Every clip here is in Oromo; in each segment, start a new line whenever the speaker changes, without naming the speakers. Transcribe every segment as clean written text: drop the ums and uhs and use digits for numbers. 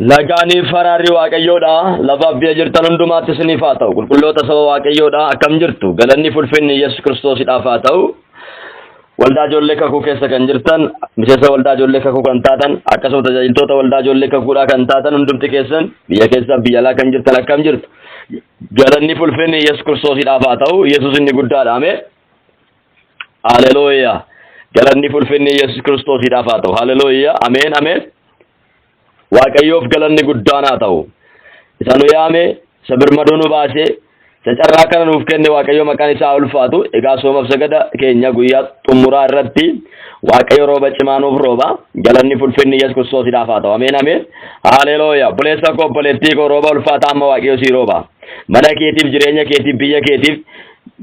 Nagaaniif araarri Waaqayyoodha. Lafaaf biyya jirtan hundumaatti isiniif haa ta'u. Qulqulloota saba Waaqayyoodha. Akkam jirtu? Galanni fulfinni Yesuus Kiristoosidhaaf haa ta'u. Waldaa ijoollee kakuu keessa kan jirtan, miseensa waldaa ijoollee kakuu kan taatan, akkasuma tajaajiltoota waldaa ijoollee kakuudhaa kan taatan hundumti keessan biyya keessa biyya alaa kan jirtan akkam jirtu? Galanni fulfinni Yesuus Kiristoosidhaaf haa ta'u. Yesuus inni guddaadha. Ameen. Haleluuyaa. Galanni fulfinni Yesuus Kiristoosidhaaf haa ta'u. Haleluuyaa. Ameen. Ameen. Waaqayyoof galanni guddaan haa ta'u. Isa nu yaame, isa birmaduu nu baase, isa carraa kana nuuf kenne Waaqayyo maqaan isaa ulfaatu. Egaa soomaaf sagada keenya guyyaa xumuraa irratti Waaqayyo rooba cimaa nuuf rooba. Galanni fulfinni Yesuus Kiristoosidhaaf haa ta'u. Ameen ameen. Haleluuyaa. Obboleessa koo obboleettii koo rooba ulfaataa amma Waaqayyo sii rooba. Mana keetiif, jireenya keetiif, biyya keetiif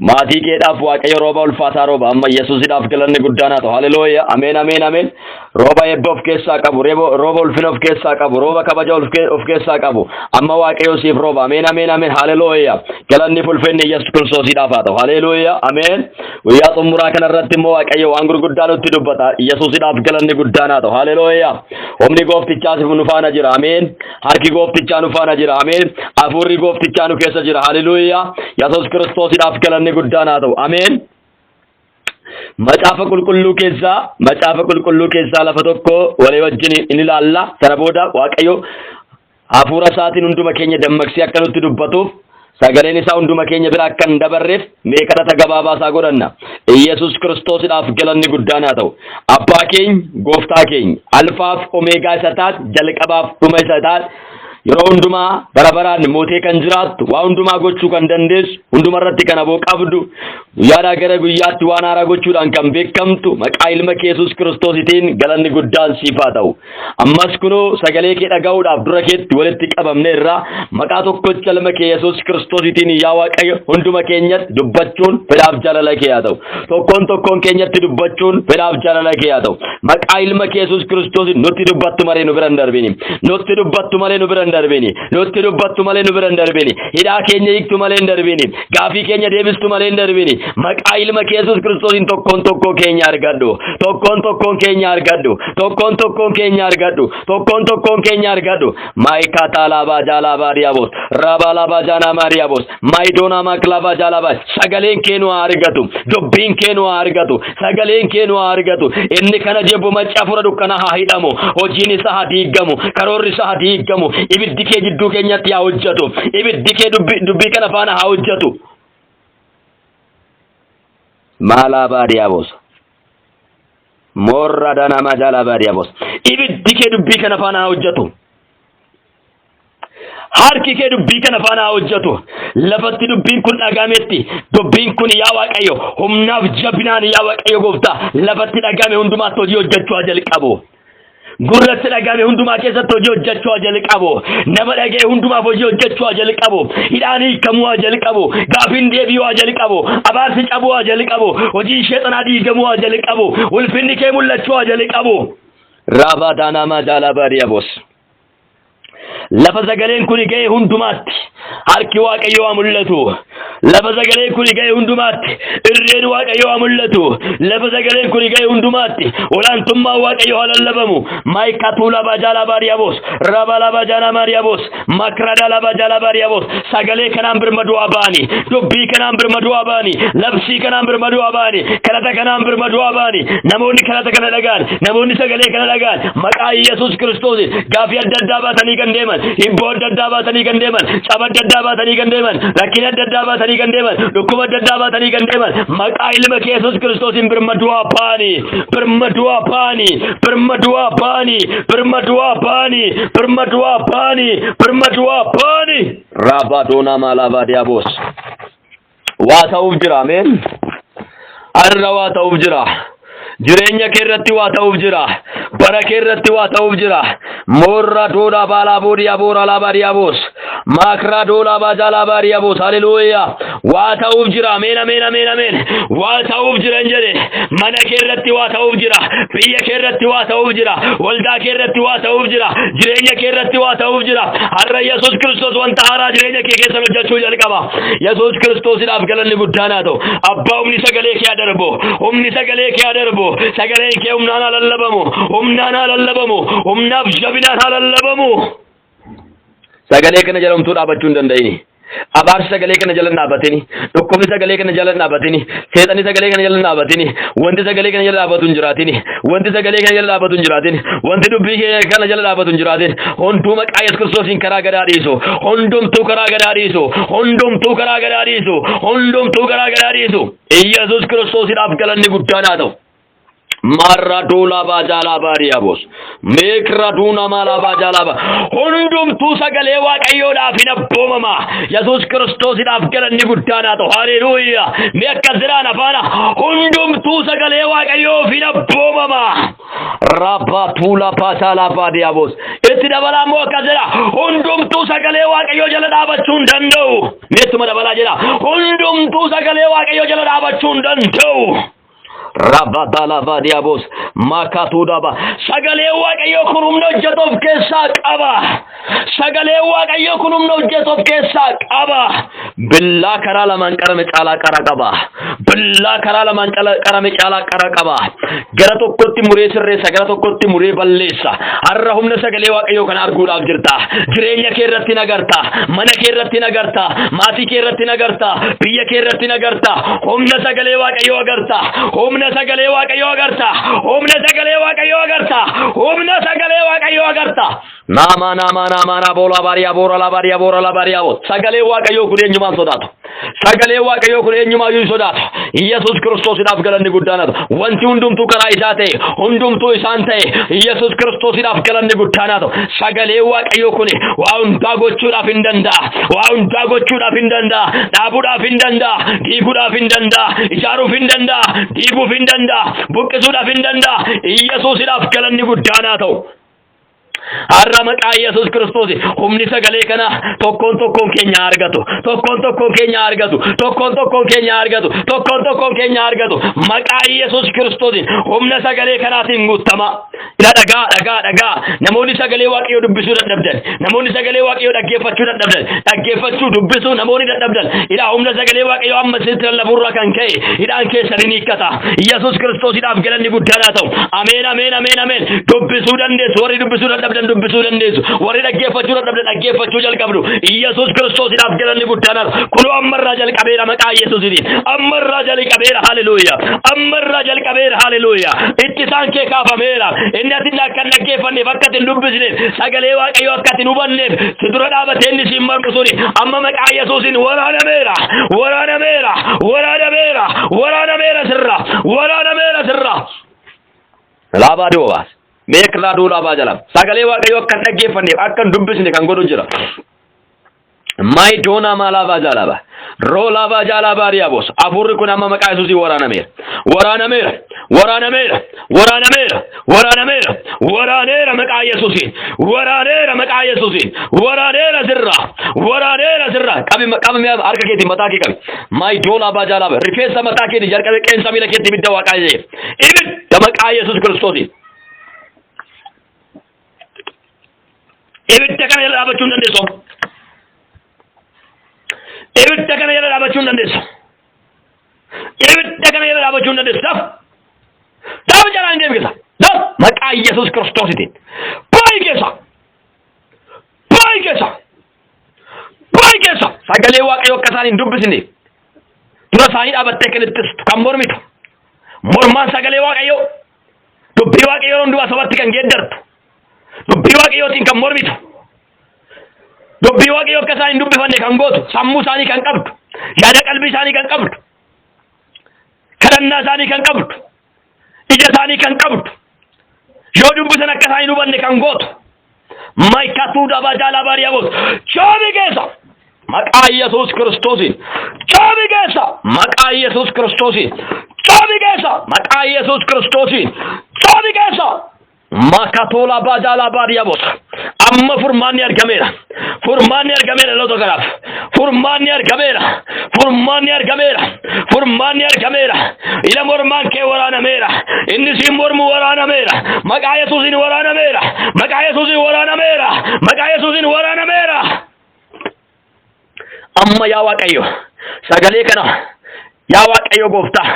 Maatii keedhaaf Waaqayyo rooba ulfaataa rooba. Amma Yesuusidhaaf galanni guddaan haa ta'u. Haleluuyaa. Ameen ameen ameen. Rooba eebba of keessaa qabu, rooba ulfina of keessaa qabu, rooba kabaja of keessaa qabu. Amma Waaqayyo siif rooba. Ameen ameen ameen. Haleluuyaa. Galanni fulfinni Yesuus Kiristoosiidhaaf haa ta'u. Haleluuyaa. Ameen. Guyyaa xumuraa kanarratti immoo Waaqayyo waan gurguddaa nutti dubbata. Yesuusidhaaf galanni guddaan haa ta'u. Haleluuyaa. Humni gooftichaa nu faana jira. Ameen. Harki gooftichaa nu faana jira. Ameen. Hafuurri gooftichaa nu keessa jira. Haleluuyaa. Yesuus Kiristoosidhaaf galanni guddaan haa ta'u. Ameen. Macaafa qulqulluu keessaa macaafa qulqulluu keessaa lafa tokko walii wajjin in ilaalla. Sana booda Waaqayyo hafuura isaatiin hunduma keenya dammaqsee akka nutti dubbatuuf sagaleen isaa hunduma keenya bira akka hin dabarreef mee kadhata gabaabaa isaa godhanna. Iyyasuus Kiristoosidhaaf galanni guddaan haa ta'u. Abbaa keenya, gooftaa keenya, alfaaf omeegaa isa taate, jalqabaaf dhuma isa taate, yeroo hundumaa bara baraan mootee kan jiraattu, waa hundumaa gochuu kan dandeessu, hunduma irratti kan aboo qabdu, guyyaadhaa gara guyyaatti waan haaraa gochuudhaan kan beekamtu, maqaa ilma kee Yesuus Kiristoositiin galanni guddaan siif haa ta'u. Ammas kunoo sagalee kee dhaga'uudhaaf dura keetti walitti qabamneerra. Maqaa tokkocha ilma kee Yesuus Kiristoositiin yaa Waaqayyo hunduma keenyatti dubbachuun fedhaaf jaalala kee haa ta'u. Tokkoon tokkoon keenyatti dubbachuun fedhaaf jaalala kee haa ta'u. Maqaa ilma kee Yesuus Kiristoosiin nutti dubbattu malee nu bira hin darbini. Nutti dubbattu malee nu bira hin darbini. Nutti dubbattu malee nu bira hin darbini. Hidhaa keenya hiiktu malee hin darbini. Gaafii keenya deebistu malee hin darbini. Maqaa ilma kee Yesuus Kiristoosiin tokkoon tokkoo keenya argadhu. Tokkoon tokkoon keenya argadhu. Tokkoon tokkoon keenya argadhu. Tokkoon tokkoon keenya argadhu. Maayikaataa laabaa jaalaa diyaabos. Raabaa laabaa jaanaa diyaabos. Maayidoonaa maakilaabaa jaalaa Sagaleen kee nu haa argatu. Dubbiin kee nu haa argatu. Sagaleen kee nu haa argatu. Inni kana jibbu macca fura dukkana haa hidhamu. Hojiin isaa haa diigamu. Karoorri isaa haa diigamu. Ibiddi kee jidduu keenyatti haa hojjetu. Ibiddi kee dubbii kana faana haa hojjetu. Maalaa baadiyaa Moorra danama jala baadiyaa Ibiddi kee dubbii kana faana haa hojjetu. Harki kee dubbii kana faana haa hojjetu. Lafatti dubbiin kun dhagametti dubbiin kun yaa Waaqayyo humnaaf jabinaan yaa Waaqayyo gooftaa lafatti dhagame hundumaatti hojii hojjechuu haa jalqabu. Gurratti dhagame hundumaa keessatti hojii hojjechuu haa jalqabu. Nama dhaga'e hundumaaf hojii hojjechuu haa jalqabu. Hidhaan hiikamuu haa jalqabu. Gaafiin deebi'uu haa jalqabu. Abaarsi cabuu haa jalqabu. Hojiin sheexanaa diigamuu haa jalqabu. Ulfinni kee mul'achuu haa jalqabu. Raabaa daanaamaa jaalaa baadiyyaa boos. Lafa sagaleen kun ga'e hundumaatti harki Waaqayyoo haa mul'atu. Lafa sagaleen kun ga'e hundumaatti irreen Waaqayyoo haa mul'atu. Lafa sagaleen kun ga'e hundumaatti olaantummaan Waaqayyoo haa lallabamu. Maayikatuu laba jaalaa baariyaboos raba laba jaalaa maariyaboos makrada laba jaalaa baariyaboos sagalee kanaan birmaduu haa ba'ani. Dubbii kanaan birmaduu haa ba'ani. Labsii kanaan birmaduu haa ba'ani. Kadhata kanaan birmaduu haa ba'ani. Namoonni kadhata kana dhaga'an, namoonni sagalee kana dhaga'an maqaa Yesuus Kiristoos gaafii adda addaa baatanii kan deeman, hibboo adda addaa baatanii kan deeman, caba adda addaa baatanii kan deeman, rakkina adda addaa baatanii kan deeman, dhukkuba adda addaa baatanii kan deeman, maqaa ilma kee Yesuus Kiristoosiin birmaduu haa ba'ani. Birmaduu haa ba'ani. Birmaduu haa ba'ani. Birmaduu haa ba'ani. Birmaduu haa ba'ani. Birmaduu haa ba'ani. Raabaa doonaa maalaa diyaabos. Waa ta'uuf jira ameen. Har'a waa ta'uuf jira. Jireenya kee irratti waa ta'uuf jira. Bara kee irratti waa ta'uuf jira. Moorra doolaa baalaa boodiyaa boora laabaa diyaabos. Maakraa doolaa baajaa laabaa diyaabos. Haleluuyaa. Waa ta'uuf jira. Ameen ameen ameen ameen. Waa ta'uuf jira hin jedhe. Mana kee irratti waa ta'uuf jira. Biyya kee irratti waa ta'uuf jira. Waldaa kee irratti waa ta'uuf jira. Jireenya kee irratti waa ta'uuf jira. Har'a Yesuus Kiristoos wanta haaraa jireenya kee keessa hojjechuu jalqaba. Yesuus Kiristoosidhaaf galanni guddaan haa ta'u. Abbaa humni sagalee kee haa darbu. Humni sagalee kee haa darbu. Sagaleen kee humnaan haa lallabamu. Humnaan haa lallabamu. Humnaaf jabinaan haa lallabamu. Sagalee kana jala homtuu dhaabachuu hin danda'ini. Abaarsi sagalee kana jala hin dhaabatini. Dhukkubni sagalee kana jala hin dhaabatini. Seexanni sagalee kana jala hin dhaabatini. Wanti sagalee kana jala dhaabatu hin jiraatini. Wanti sagalee kana jala dhaabatu hin jiraatin. Wanti dubbii kee kana jala dhaabatu hin jiraatin. Hunduu maqaa Yesuus Kiristoosiin karaa gadaa dhiisu. Hundumtuu karaa gadaa dhiisu. Hundumtuu karaa gadaa dhiisu. Hundumtuu karaa gadaa dhiisu. Iyyasuus Kiristoosiidhaaf galanni guddaan haa ta'u. Maarraduula baajaalaa baariyaabos. Meekraduuna maalaa baajaalaa ba. Hundumtuu sagalee Waaqayyoodhaaf hin abboomama. Yesuus Kiristoosiidhaaf galanni guddaan haa ta'u. Haleluuyaa. Mee akkas jedhaan afaana. Hundumtuu sagalee Waaqayyoof hin abboomama. Rabbaa tuulaa baajaalaa baariyaabos. Itti dabalaa immoo akkas jedha. Hundumtuu sagalee Waaqayyoo jala dhaabachuu hin danda'u. Mee ittuma dabalaa jedha. Hundumtuu sagalee Waaqayyoo jala dhaabachuu hin danda'u. Rabadalabadiabos makatudaba. Sagalee Waaqayyoo kun humna hojjetu of keessaa qaba. Sagalee Waaqayyoo kun humna hojjetu of keessaa qaba. Billaa karaa lamaan qarame caalaa qara qaba. Billaa karaa lamaan qarame caalaa qara qaba. Gara tokkotti muree sirreessa, gara tokkotti muree balleessa. Har'a humna sagalee Waaqayyoo kana arguudhaaf jirta. Jireenya kee irratti hin agarta. Mana kee irratti hin agarta. Maatii kee irratti hin agarta. Biyya kee irratti hin agarta. Humna sagalee Waaqayyoo agarta. Humna sagalee Waaqayyoo agarta. Humna sagalee Waaqayyoo agarta. Humna sagalee Waaqayyoo agarta. Naamaa naamaa naamaa naa boolaa baariyaa boora laa baariyaa boora laa baariyaa boora. Sagalee Waaqayyoo kun eenyumaan sodaatu. Sagalee Waaqayyoo kun eenyumaayyuu hin sodaatu. Yesuus Kiristoosiidhaaf galanni guddaan haa ta'u. Wanti hundumtuu karaa isaa ta'e, hundumtuu isaan ta'e, Yesuus Kiristoosiidhaaf galanni guddaan haa ta'u. Sagalee Waaqayyoo kun waa hundaa gochuudhaaf hin danda'a. Waa hundaa gochuudhaaf hin danda'a. Dhaabuudhaaf hin danda'a. Diiguudhaaf hin danda'a. Ijaaruuf hin danda'a. Diiguuf hin danda'a. Buqqisuudhaaf hin danda'a. Yesuusidhaaf galanni guddaan haa ta'u. Har'a maqaa Yesuus Kiristoos humni sagalee kana tokkoon tokkoon keenya argatu. Tokkoon tokkoon keenya argatu. Tokkoon tokkoon keenya argatu. Tokkoon tokkoon keenya argatu. Maqaa Yesuus Kiristoos humna sagalee kanaatiin guutama. Ila dhagaa dhagaa dhagaa. Namoonni sagalee Waaqayyoo dubbisuu dadhabdan. Namoonni sagalee Waaqayyoo dhaggeeffachuu dadhabdan. Dhaggeeffachuu dubbisuu namoonni dadhabdan. Ila humna sagalee Waaqayyoo amma isinitti lallabuurraa kan ka'e hidhaan keessan ni hiikkata. Yesuus Kiristoosiidhaaf galanni guddaan haa ta'u. Ameen ameen ameen ameen. Dubbisuu dandeessu. Warri dubbisuu dadhabdan dubbisuu dandeessu. Warri dhaggeeffachuu dadhabdan dhaggeeffachuu jalqabdu. Yesuus Kiristoosiidhaaf galanni guddaan haa ta'u. Kunoo ammarraa jalqabeera maqaa Yesuusiitiin. Ammarraa jalqabeera haleluuyaa. Ammarraa jalqabeera haleluuyaa. Ittisaan kee kaafameera. Inni ati akka hin dhaggeeffanneef akka ati hin dubbisneef sagalee Waaqayyoo akka ati hin hubanneef si dura dhaabatee inni siin mormu suni amma maqaa Yesuusiin waraanameera. Waraanameera. Waraanameera. Waraanameera sirra. Waraanameera sirra. Laabaa duubaas. Meeqlaa duulaabaa jala. Sagalee Waaqayyoo akka hin dhaggeeffanneef akka hin dubbisne kan godhu jira. Maay doonaa maalaabaa jaalaabaa. Roolaabaa jaalaabaa riyaabos. Hafuurri kun amma maqaa Yesuusiin waraanameera. Waraanameera. Waraanameera. Waraanameera. Waraanameera. Waraaneera maqaa Yesuusiin. Waraaneera maqaa Yesuusiin. Waraaneera sirraa. Waraaneera sirraa. Qabi qabi mi'a harka keetiin mataa kee qabi. Maay doolaabaa jaalaabaa. Rifeensa mataa keetii jalqabee qeensa miila keetti ibidda waaqaa jedhee. Ibidda maqaa Yesuus Kiristoosiin. Ibidda kana jala dhaabachuu hin dandeessu. Ibidda kana jala dhaabachuu hin dandeessu. Ibidda kana jala dhaabachuu hin dandeessu. Daf! Daf jalaa hin deemu keessa. Daf! Maqaa Yesuus Kiristoositiin. Baay'ee keessa. Baay'ee keessa. Baay'ee keessa. Sagalee Waaqayyoo akka isaan hin dubbisne dura isaanii dhaabattee kan ittistu kan mormitu. Mormaan sagalee Waaqayyoo dubbii Waaqayyoo yeroo hundumaa sobatti kan geeddartu. Dubbii Waaqayyootiin kan mormitu. Dubbii Waaqayyoo akka isaan hin dubbifanne kan gootu, sammuu isaanii kan qabdu, yaada qalbii isaanii kan qabdu, kadhannaa isaanii kan qabdu, ija isaanii kan qabdu, yoo dubbisan akka isaan hin hubanne kan gootu. Maayikatuu dabaa jaalaa baariyamoos choomi keessa maqaa Yesuus Kiristoosiin choomi keessa maqaa Yesuus Kiristoosiin choomi keessa maqaa Yesuus Kiristoosiin choomi keessa. Makatola baajaalaa baadiyyaabos. Amma furmaanni argameera. Furmaanni argameera dhaloota kanaaf. Furmaanni argameera. Furmaanni argameera. Furmaanni argameera. Ila mormaan kee waraanameera. Inni siin mormu waraanameera. Maqaa Yesuusiin waraanameera. Maqaa Yesuusiin waraanameera. Maqaa Yesuusiin waraanameera. Amma yaa Waaqayyo sagalee kana Yaa Waaqayyo gooftaa,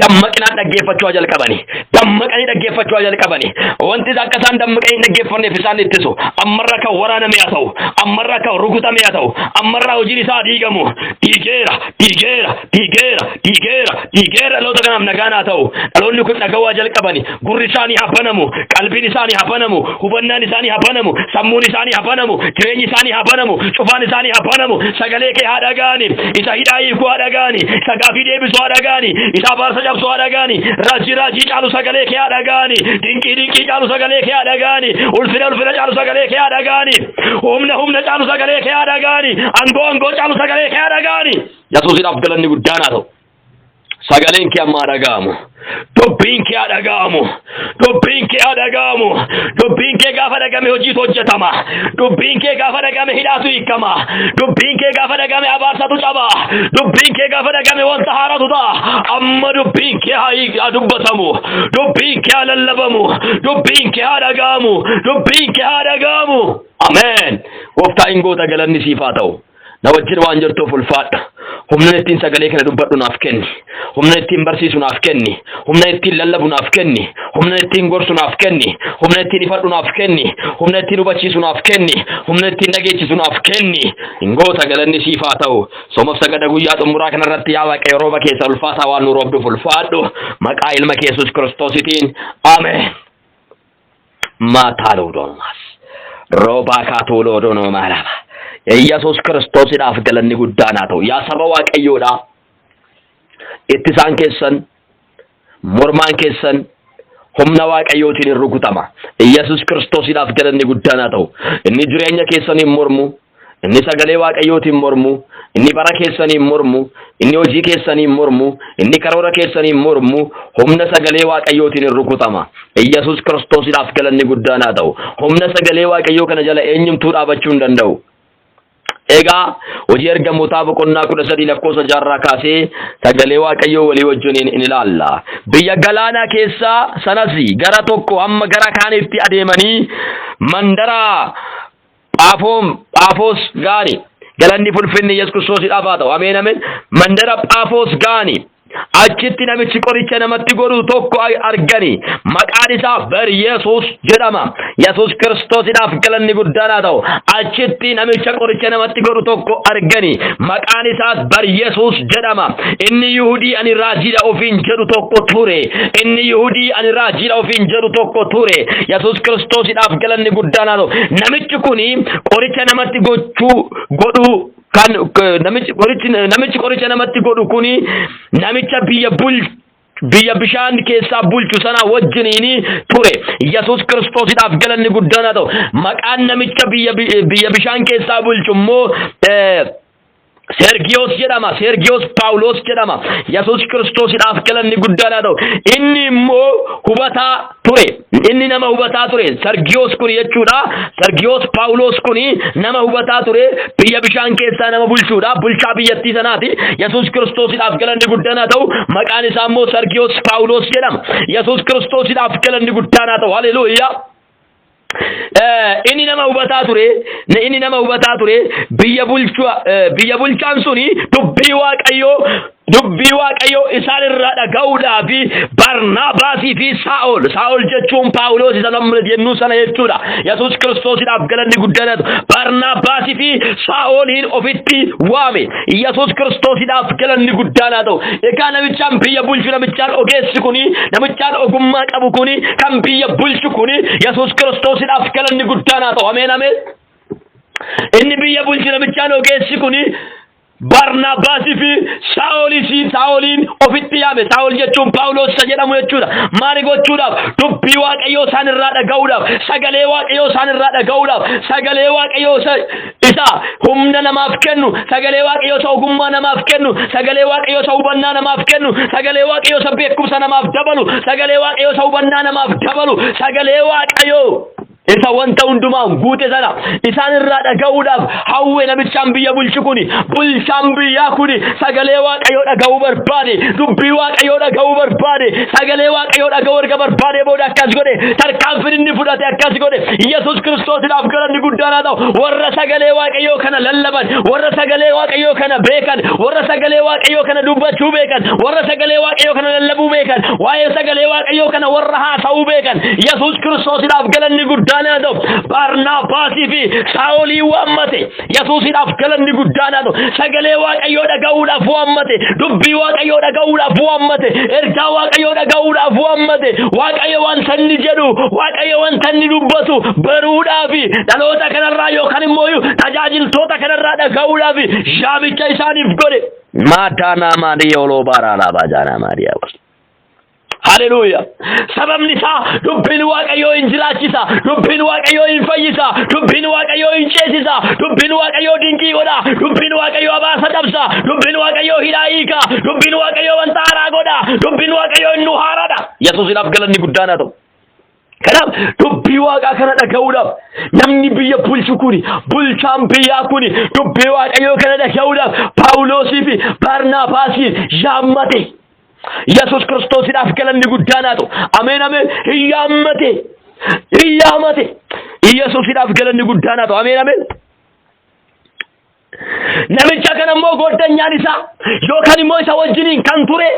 dammaqinaan dhaggeeffachuu haa jalqabani. Dammaqanii dhaggeeffachuu haa jalqabani. Wanti akka isaan dammaqanii hin dhaggeeffanneef isaan ittisu. Ammarraa kan waraaname haa ta'u. Ammarraa kan rukutame haa ta'u. Ammarraa hojiin isaa haa diigamu. Diigeera, diigeera, diigeera, diigeera, diigeera dhaloota kanaaf nagaan haa ta'u. Dhaloonni kun dhaga'uu haa jalqabani. Gurri isaanii haa banamu. Qalbiin isaanii haa banamu. Hubannaan isaanii haa banamu. Sammuun isaanii haa banamu. Jireenyi isaanii haa banamu. Cufaan isaanii haa banamu. Sagalee kee haa dhaga'ani. Isa hidhaa hiikuu haa dhaga'ani. Isa gaafii deebisu haa dhaga'ani. Isa abaarsa cabsu haa dhaga'ani. Raajii raajii caalu sagalee kee haa dhaga'ani. Dinqii dinqii caalu sagalee kee haa dhaga'ani. Ulfina ulfina caalu sagalee kee haa dhaga'ani. Humna humna caalu sagalee kee haa dhaga'ani. Angoo angoo caalu sagalee kee haa dhaga'ani. Yesuusiidhaaf galanni guddaan haa ta'u. Sagaleen kee amma haa dhaga'amu. Dubbiin kee haa dhaga'amu. Dubbiin kee haa dhaga'amu. Dubbiin kee gaafa dhagame hojiitu hojjetama. Dubbiin kee gaafa dhagame hidhaatu hiikama. Dubbiin kee gaafa dhagame abaarsatu caba. Dubbiin kee gaafa dhagame wanta haaratu ta'a. Amma dubbiin kee haa dubbatamu. Dubbiin kee haa lallabamu. Dubbiin kee haa dhaga'amu. Dubbiin kee haa dhaga'amu. Ameen. Gooftaa hin goota galanni siif haa ta'u. Na wajjin waan jirtuuf ulfaadha. Humna ittiin sagalee kana dubbadhu naaf kenni. Humna ittiin barsiisu naaf kenni. Humna ittiin lallabu naaf kenni. Humna ittiin gorsu naaf kenni. Humna ittiin ifadhu naaf kenni. Humna ittiin hubachiisu naaf kenni. Humna ittiin dhageechisu naaf kenni. Hin goota galanni siif haa ta'u. Soomaf sagada guyyaa xumuraa kanarratti yaa Waaqayyo rooba keessa ulfaataa waan nu roobduuf ulfaadhu. Maqaa ilma kee Yesuus Kiristoositiin. Ameen. Maataaloodonomaas. Roobaa kaatuuloodonomaalaama. Yesuus Kiristoosiidhaaf galanni guddaan haa ta'u. Yaa saba Waaqayyoodhaa. Ittisaan keessan, mormaan keessan humna Waaqayyootiin hin rukutama. Yesuus Kiristoosiidhaaf galanni guddaan haa ta'u. Inni jireenya keessaniin mormu, Inni sagalee Waaqayyootiin mormu, inni bara keessaniin mormu, inni hojii keessaniin mormu, inni karoora keessaniin mormu, humna sagalee Waaqayyootiin hin rukutama. Iyyasuus Kiristoosiidhaaf galanni guddaan haa ta'u. Humna sagalee Waaqayyoo kana jala eenyumtuu dhaabachuu hin danda'u. Egaa hojii ergamootaa boqonnaa 13 lakkoofsa jaarraa kaasee sagalee Waaqayyoo walii wajjiniin in ilaalla. Biyya galaanaa keessaa sanas gara tokko hamma gara kaanitti adeemanii mandara Phaafoom Phaafoos ga'ani. Galanni fulfinni Yesuus Kiristoosiidhaaf haa ta'u. Ameen ameen. Mandara Phaafoos ga'ani. Achitti namichi qoricha namatti godhu tokko argani. Maqaan isaa Bar Yesuus jedhama. Yesuus Kiristoosiidhaaf galanni guddaan haa ta'u. Achitti namicha qoricha namatti godhu tokko argani. Maqaan isaas Bar Yesuus jedhama. Inni Yihudii ani raajiidha ofiin jedhu tokko ture. Inni Yihudii ani raajiidha ofiin jedhu tokko ture. Yesuus Kiristoosiidhaaf galanni guddaan haa ta'u. Namichi kuni qoricha namatti gochuu godhuu kan namichi qorichi namichi qoricha namatti godhu kuni namicha biyya bul biyya bishaan keessaa bulchu sana wajjiniin ture. Yesuus Kiristoosiidhaaf galanni guddaan haa ta'u. Maqaan namicha biyya biyya bishaan keessaa bulchu immoo Seergiyoos jedhama. Seergiyoos Paawuloos jedhama. Yesuus Kiristoosiidhaaf galanni guddaan haa ta'u. Inni immoo hubataa ture. Inni nama hubataa ture. Sergiyoos kun jechuudha. Sergiyoos Paawuloos kun nama hubataa ture. Biyya bishaan keessaa nama bulchuudha. Bulchaa biyyattii sanaati. Yesuus Kiristoosiidhaaf galanni guddaan haa ta'u. Maqaan isaa immoo Sergiyoos Paawuloos jedhama. Yesuus Kiristoosiidhaaf galanni guddaan haa ta'u. Haleluuyaa. Inni nama hubataa ture, inni nama hubataa ture, biyya bulchu, biyya bulchaan suni dubbii Waaqayyoo isaan irraa dhaga'uudhaaf Barnaabaasii fi Saa'ol, Saa'ol jechuun Paawuloos isa namni jennuu sana jechuudha. Yesuus Kiristoosiidhaaf galanni guddaan haa ta'u. Barnaabaasii fi Saa'oliin ofitti waame. Yesuus Kiristoosiidhaaf galanni guddaan haa ta'u. Egaa namichaan biyya bulchu, namichaan ogeessi kuni, namichaan ogummaa qabu kuni, kan biyya bulchu kuni, Yesuus Kiristoosiidhaaf galanni guddaan haa ta'u. Ameen ameen. Inni biyya bulchu, namichaan ogeessi kuni, Barnaabaasii fi Saa'olisii Saa'oliin ofitti yaame. Saa'ol jechuun Paawuloos isa jedhamu jechuudha. Maali gochuudhaaf? Dubbii Waaqayyoo isaan irraa dhaga'uudhaaf, sagalee Waaqayyoo isaan irraa dhaga'uudhaaf, sagalee Waaqayyoo isa humna namaaf kennu, sagalee Waaqayyoo isa ogummaa namaaf kennu, sagalee Waaqayyoo isa hubannaa namaaf kennu, sagalee Waaqayyoo isa beekumsa namaaf dabalu, sagalee Waaqayyoo isa hubannaa namaaf dabalu, sagalee Waaqayyoo. Isa wanta hundumaan guute sana isaan irraa dhaga'uudhaaf hawwe. Namichaan biyya bulchu kuni, bulchaan biyyaa kuni sagalee Waaqayyoo dhaga'uu barbaade, dubbii Waaqayyoo dhaga'uu barbaade. Sagalee Waaqayyoo dhaga'uu erga barbaade booda akkas godhe. Tarkaanfiin inni fudhate akkas godhe. Yesuus Kiristoosiidhaaf galanni guddaan haa ta'u. Warra sagalee Waaqayyoo kana lallaban, warra sagalee Waaqayyoo kana beekan, warra sagalee Waaqayyoo kana dubbachuu beekan, warra sagalee Waaqayyoo kana lallabuu beekan, waa'ee sagalee Waaqayyoo kana warra haasa'uu beekan, Yesuus Kiristoosiidhaaf galanni guddaan haa ta'u. Baarnaabaasii fi Saa'olii waammate. Yesuusiidhaaf galanni guddaan haa ta'u. Sagalee Waaqayyoo dhaga'uudhaaf waammate. Dubbii Waaqayyoo dhaga'uudhaaf waammate. Ergaa Waaqayyoo dhaga'uudhaaf waammate. Waaqayyo wanta inni jedhu, Waaqayyo wanta inni dubbatu baruudhaaf, dhaloota kanarraa yookaan immoo tajaajiltoota kanarraa dhaga'uudhaaf yaamicha isaaniif godhe. Maataanaa maariyaa oloo baaraalaa baajaanaa maariyaa. Haleluuya. Sababni isaa dubbiin Waaqayyoo hin jiraachisa. Dubbiin Waaqayyoo hin fayyisa. Dubbiin Waaqayyoo hin ceesisa. Dubbiin Waaqayyoo dinqii godha. Dubbiin Waaqayyoo abaarsa cabsa. Dubbiin Waaqayyoo hidhaa hiika. Dubbiin Waaqayyoo wanta haaraa godha. Dubbiin Waaqayyoo inni haaraadha. Yesuusiidhaaf galanni guddaan haa ta'u. Kanaaf dubbii Waaqaa kana dhaga'uudhaaf namni biyya bulchu kuni, bulchaan biyyaa kuni dubbii Waaqayyoo kana dhaga'uudhaaf Phaawulosii fi Barnaabaasiin yaammate. Yesuus Kiristoosiidhaaf galanni guddaan haa ta'u. Ameen ameen. Hin yaammate. Hin yaammate. Yesuusiidhaaf galanni guddaan haa ta'u. Ameen ameen. Namicha kana immoo goddanyaan isaa yookaan immoo isa wajjiniin kan ture,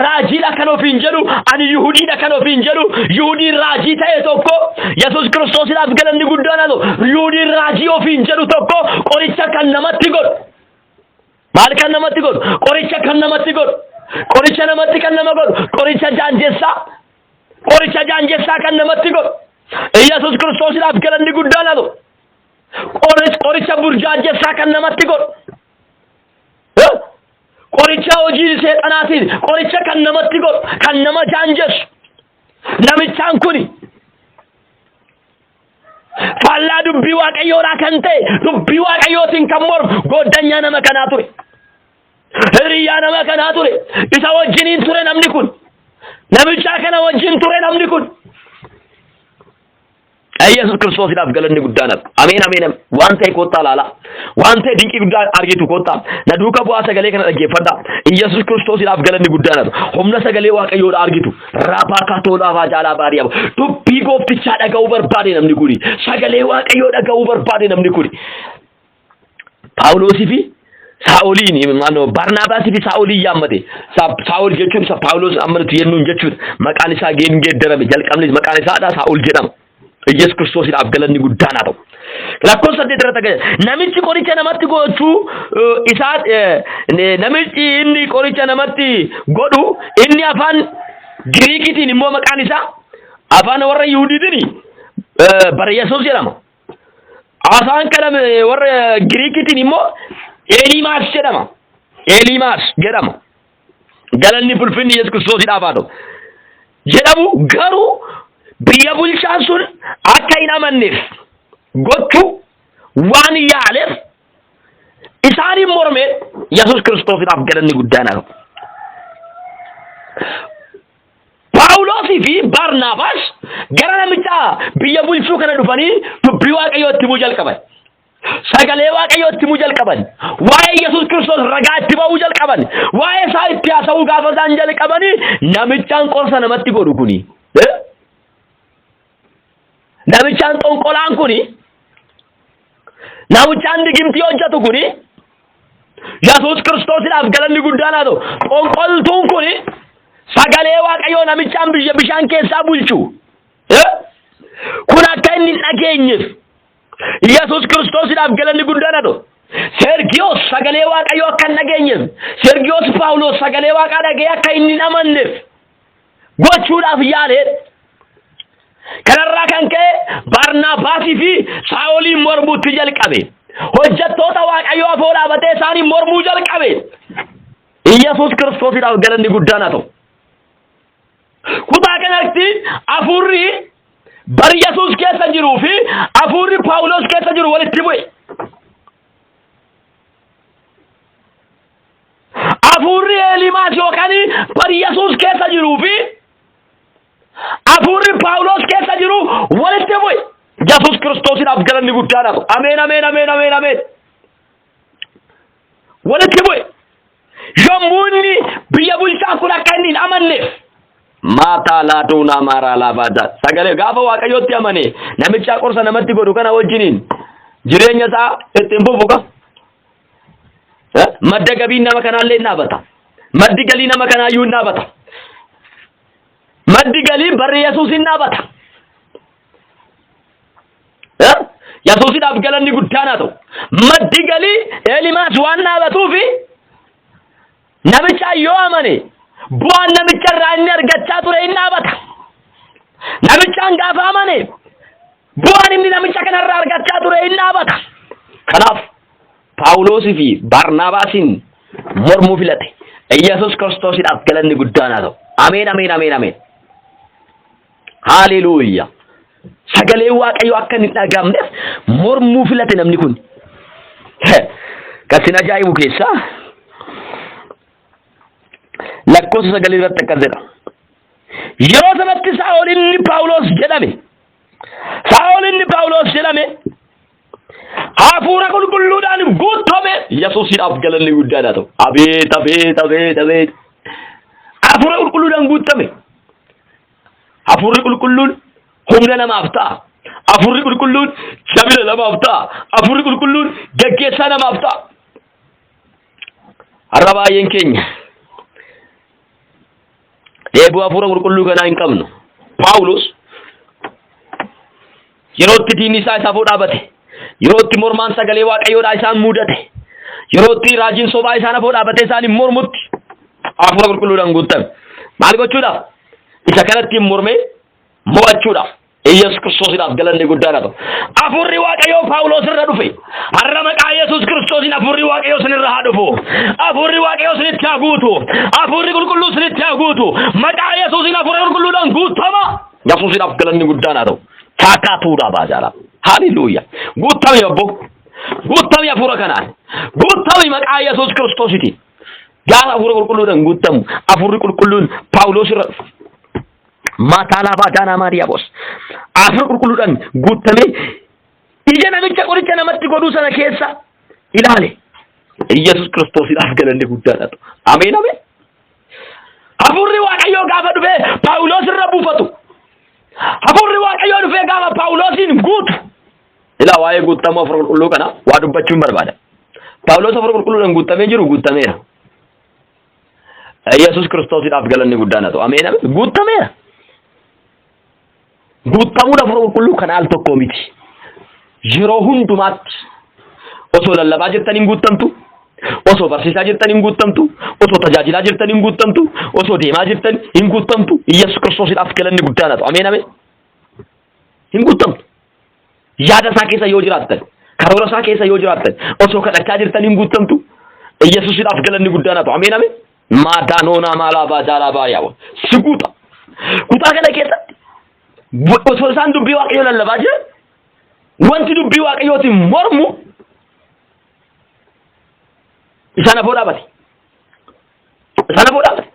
raajiidha kan ofiin jedhu, ani Yihudiidha kan ofiin jedhu, Yihudiin raajii ta'e tokko, Yesuus Kiristoosiidhaaf galanni guddaan haa ta'u. Yihudiin raajii ofiin jedhu tokko qoricha kan namatti godhu. Maal kan namatti godhu? Qoricha kan namatti godhu. Qoricha namatti kan nama godhu. Qoricha jaanjessaa. Qoricha jaanjessaa kan namatti godhu. Yesuus Kiristoosiidhaaf galanni guddaan haa ta'u. Qoricha burjaajjessaa kan namatti godhu. Qoricha hojii seexanaatiin qoricha kan namatti godhu, kan nama jaanjessu. Namichaan kuni faallaa dubbii Waaqayyoodhaa kan ta'e, dubbii Waaqayyootiin kan mormu gooddanyaa nama kanaa ture. Hiriyyaa nama kanaa ture. Isa wajjiniin ture namni kun. Namichaa kana wajjin ture namni kun. Yesuus Kiristoosiidhaaf galanni guddaan haa ta'u. Ameen ameen ameen. Waan ta'e kottaa ilaalaa. Waan ta'e dinqii guddaa argitu kottaa. Na duuka bu'aa, sagalee kana dhaggeeffadhaa. Yesuus Kiristoosiidhaaf galanni guddaan haa ta'u. Humna sagalee Waaqayyoodhaa argitu. Raabaa kaatoolaa faajaalaa baariyaa. Dubbii gooftichaa dhaga'uu barbaade namni kuni. Sagalee Waaqayyoo dhaga'uu barbaade namni kuni. Phaawulosii fi Saa'oliin, Barnaabaasii fi Saa'oliin yaammate. Saa'ol jechuun isa Phaawulos amma nuti jennuun jechuudha. Maqaan isaa geeddarame, jalqabni maqaan isaadha Saa'ol jedhama. Yesuus Kiristoosiidhaaf galanni guddaan haa ta'u. Lakkoofsa 8 irratti akka namichi qoricha namatti gochuu isaa, namichi inni qoricha namatti godhu, inni afaan Giriikiitiin immoo maqaan isaa, afaan warra Yihudiitiin bara Yesuus jedhama. Afaan kana warra Giriikiitiin immoo Eelimaas jedhama. Eelimaas jedhama. Galanni fulfinni Yesuus Kiristoosiidhaaf haa ta'u. Jedhamu garuu biyya bulchaan sun akka hin amanneef gochuu waan yaaleef isaaniin mormee. Yesuus Kiristoosiidhaaf galanni guddaan haa ta'u. Phaawulosii fi Baarnaabaas gara namicha biyya bulchuu kana dhufanii dubbii Waaqayyoo itti himuu jalqaban. Sagalee Waaqayyoo itti himuu jalqaban. Waa'ee Yesuus Kiristoos ragaa itti ba'uu jalqaban. Waa'ee isaa itti haasa'uu gaafa isaan jalqabanii, namichaan qorsa namatti godhu kuni, namichaan xonqolaan kuni, namichaan digimtii hojjetu kuni, Yesuus Kiristoosiidhaaf galanni guddaan haa ta'u. Xonqoltuun kuni sagalee Waaqayyoo namichaan biyya bishaan keessaa bulchu kun akka inni hin dhageenyeef, Yesuus Kiristoosiidhaaf galanni guddaan haa ta'u. Sergiyoos sagalee Waaqayyoo akka hin dhageenyeef, Sergiyoos Phaawulos sagalee Waaqaa dhagee akka inni hin amanneef gochuudhaaf yaalee, kanarraa kan ka'e Baarnaabaasii fi Saa'oliin mormuutti jalqabe. Hojjettoota Waaqayyoo afoo dhaabatee isaaniin mormuu jalqabe. Yesuus Kiristoosiidhaaf galanni guddaan haa ta'u. Kutaa kanatti hafuurri bar Yesuus keessa jiruu fi hafuurri Phaawulos keessa jiru walitti bu'e. Hafuurri Eelimaas yookaan bar Yesuus keessa jiruu fi hafuurri Phaawulos keessa jiru walitti bu'e. Yesuus Kiristoosiidhaaf galanni guddaan haa ta'u. Ameen ameen ameen ameen ameen. Walitti bu'e. Yommuu inni biyya bulchaan kun akka inni hin amanneef maataa laatuunaa maaraa laafaataa sagalee gaafa waaqayyootti amane namicha qorsa namatti godhu kana wajjiniin jireenya isaa ittiin fufu ka. Madda gabii nama kanaallee hin dhaabata. Maddi galii nama kanaayyuu hin dhaabata. Maddi galii barri Yesuus hin dhaabata. Yesuusidhaaf galanni guddaan haa ta'u. Maddi galii Eelimaas waan dhaabatuufi namicha yoo amane bu'aan namicha irraa inni argachaa ture hin dhaabata. Namichaan gaafa amane bu'aan inni namicha kanarraa argachaa ture hin dhaabata. Kanaaf Phaawuloosii fi Baarnaabaasiin mormuu filate. Iyyasuus Kiristoosiidhaaf galanni guddaan haa ta'u. Ameen ameen ameen ameen. Haaleluuyaa. Sagalee Waaqayyoo akka hin dhaga'amneef mormuu filate namni kun. Kan sin ajaa'ibu keessaa lakkoofsa sagalee irratti akkas jedha. Yeroo sanatti Saa'ol inni Phaawulos jedhame Saa'ol inni Phaawulos jedhame hafuura qulqulluudhaan guutame Yesuusiidhaaf galanni guddaan haa ta'u. Abeet abeet abeet abeet. Hafuura qulqulluudhaan guutame. Hafuurri qulqulluun humna namaaf ta'a. Hafuurri qulqulluun jabina namaaf ta'a. Hafuurri qulqulluun gaggeessaa namaaf ta'a. Har'a baay'een keenya dheebuu hafuura qulqulluu kanaa hin qabnu. Phaawulos yeroo itti diinni isaa isaaf dhaabate, yeroo itti mormaan sagalee waaqayyoodhaa isaan mudate, yeroo itti raajiin sobaa isaan afoo dhaabate isaan hin mormutti hafuura qulqulluudhaan guutame. Maal gochuudhaaf? Isa kanatti hin mormee mo'achuudhaaf. Iyyasuus Kiristoosiidhaaf galanni guddaan haa ta'u. Hafuurri Waaqayyoo Phaawulos irra dhufe. Har'a maqaa Yesuus Kiristoosiin hafuurri Waaqayyoo isin irra haa dhufu. Hafuurri Waaqayyoo isinitti haa guutu. Hafuurri qulqulluu isinitti haa guutu. Maqaa Yesuusiin hafuura qulqulluudhaan guutama. Yesuusiidhaaf galanni guddaan haa ta'u. Taakaa tuudhaa baajaala. Haleluuyaa. Guutami obbo. Guutami hafuura kanaan. Guutami maqaa Yesuus Kiristoositiin. Gaafa hafuura qulqulluudhaan guutamu hafuurri qulqulluun Phaawulos irra dhufe. Maataalaa baadaanaa Maariyaabos. Hafuura qulqulluudhaan guutamee ija namicha qoricha namatti godhuu sana keessa ilaale. Iyyasuus Kiristoosiidhaaf galanni guddaadha. Ameen ameen. Hafuurri Waaqayyoo gaafa dhufee Phaawulos irra buufatu. Hafuurri Waaqayyoo dhufee gaafa Phaawulosiin guutu. Ilaa waa'ee guutamuu hafuura qulqulluu kana waa dubbachuun barbaada. Phaawulos hafuura qulqulluudhaan guutamee jiru guutameera. Yesuus Kiristoosiidhaaf galanni guddaan haa ta'u. Ameen ameen. Guutameera. Guutamuun hafuura qulqulluu kan al tokkoo miti. Yeroo hundumaatti osoo lallabaa jirtan hin guutamtu. Osoo barsiisaa jirtan hin guutamtu. Osoo tajaajilaa jirtan hin guutamtu. Osoo deemaa jirtan hin guutamtu. Yesuus Kiristoosiidhaaf galanni guddaan haa ta'u. Ameen ameen. Hin guutamtu. Yaada isaa keessa yoo jiraattan, karoora isaa keessa yoo jiraattan, osoo kadhachaa jirtan hin guutamtu. Yesuusidhaaf galanni guddaan haa ta'u. Ameen ameen. Maadaanoonaa maalaa baajaalaa baay'aa. Si guuta. Kutaa kana keessatti osoo isaan dubbii Waaqayyoo lallabaa jiran wanti dubbii Waaqayyootiin mormu isaan afoo dhaabate. Isaan afoo dhaabate.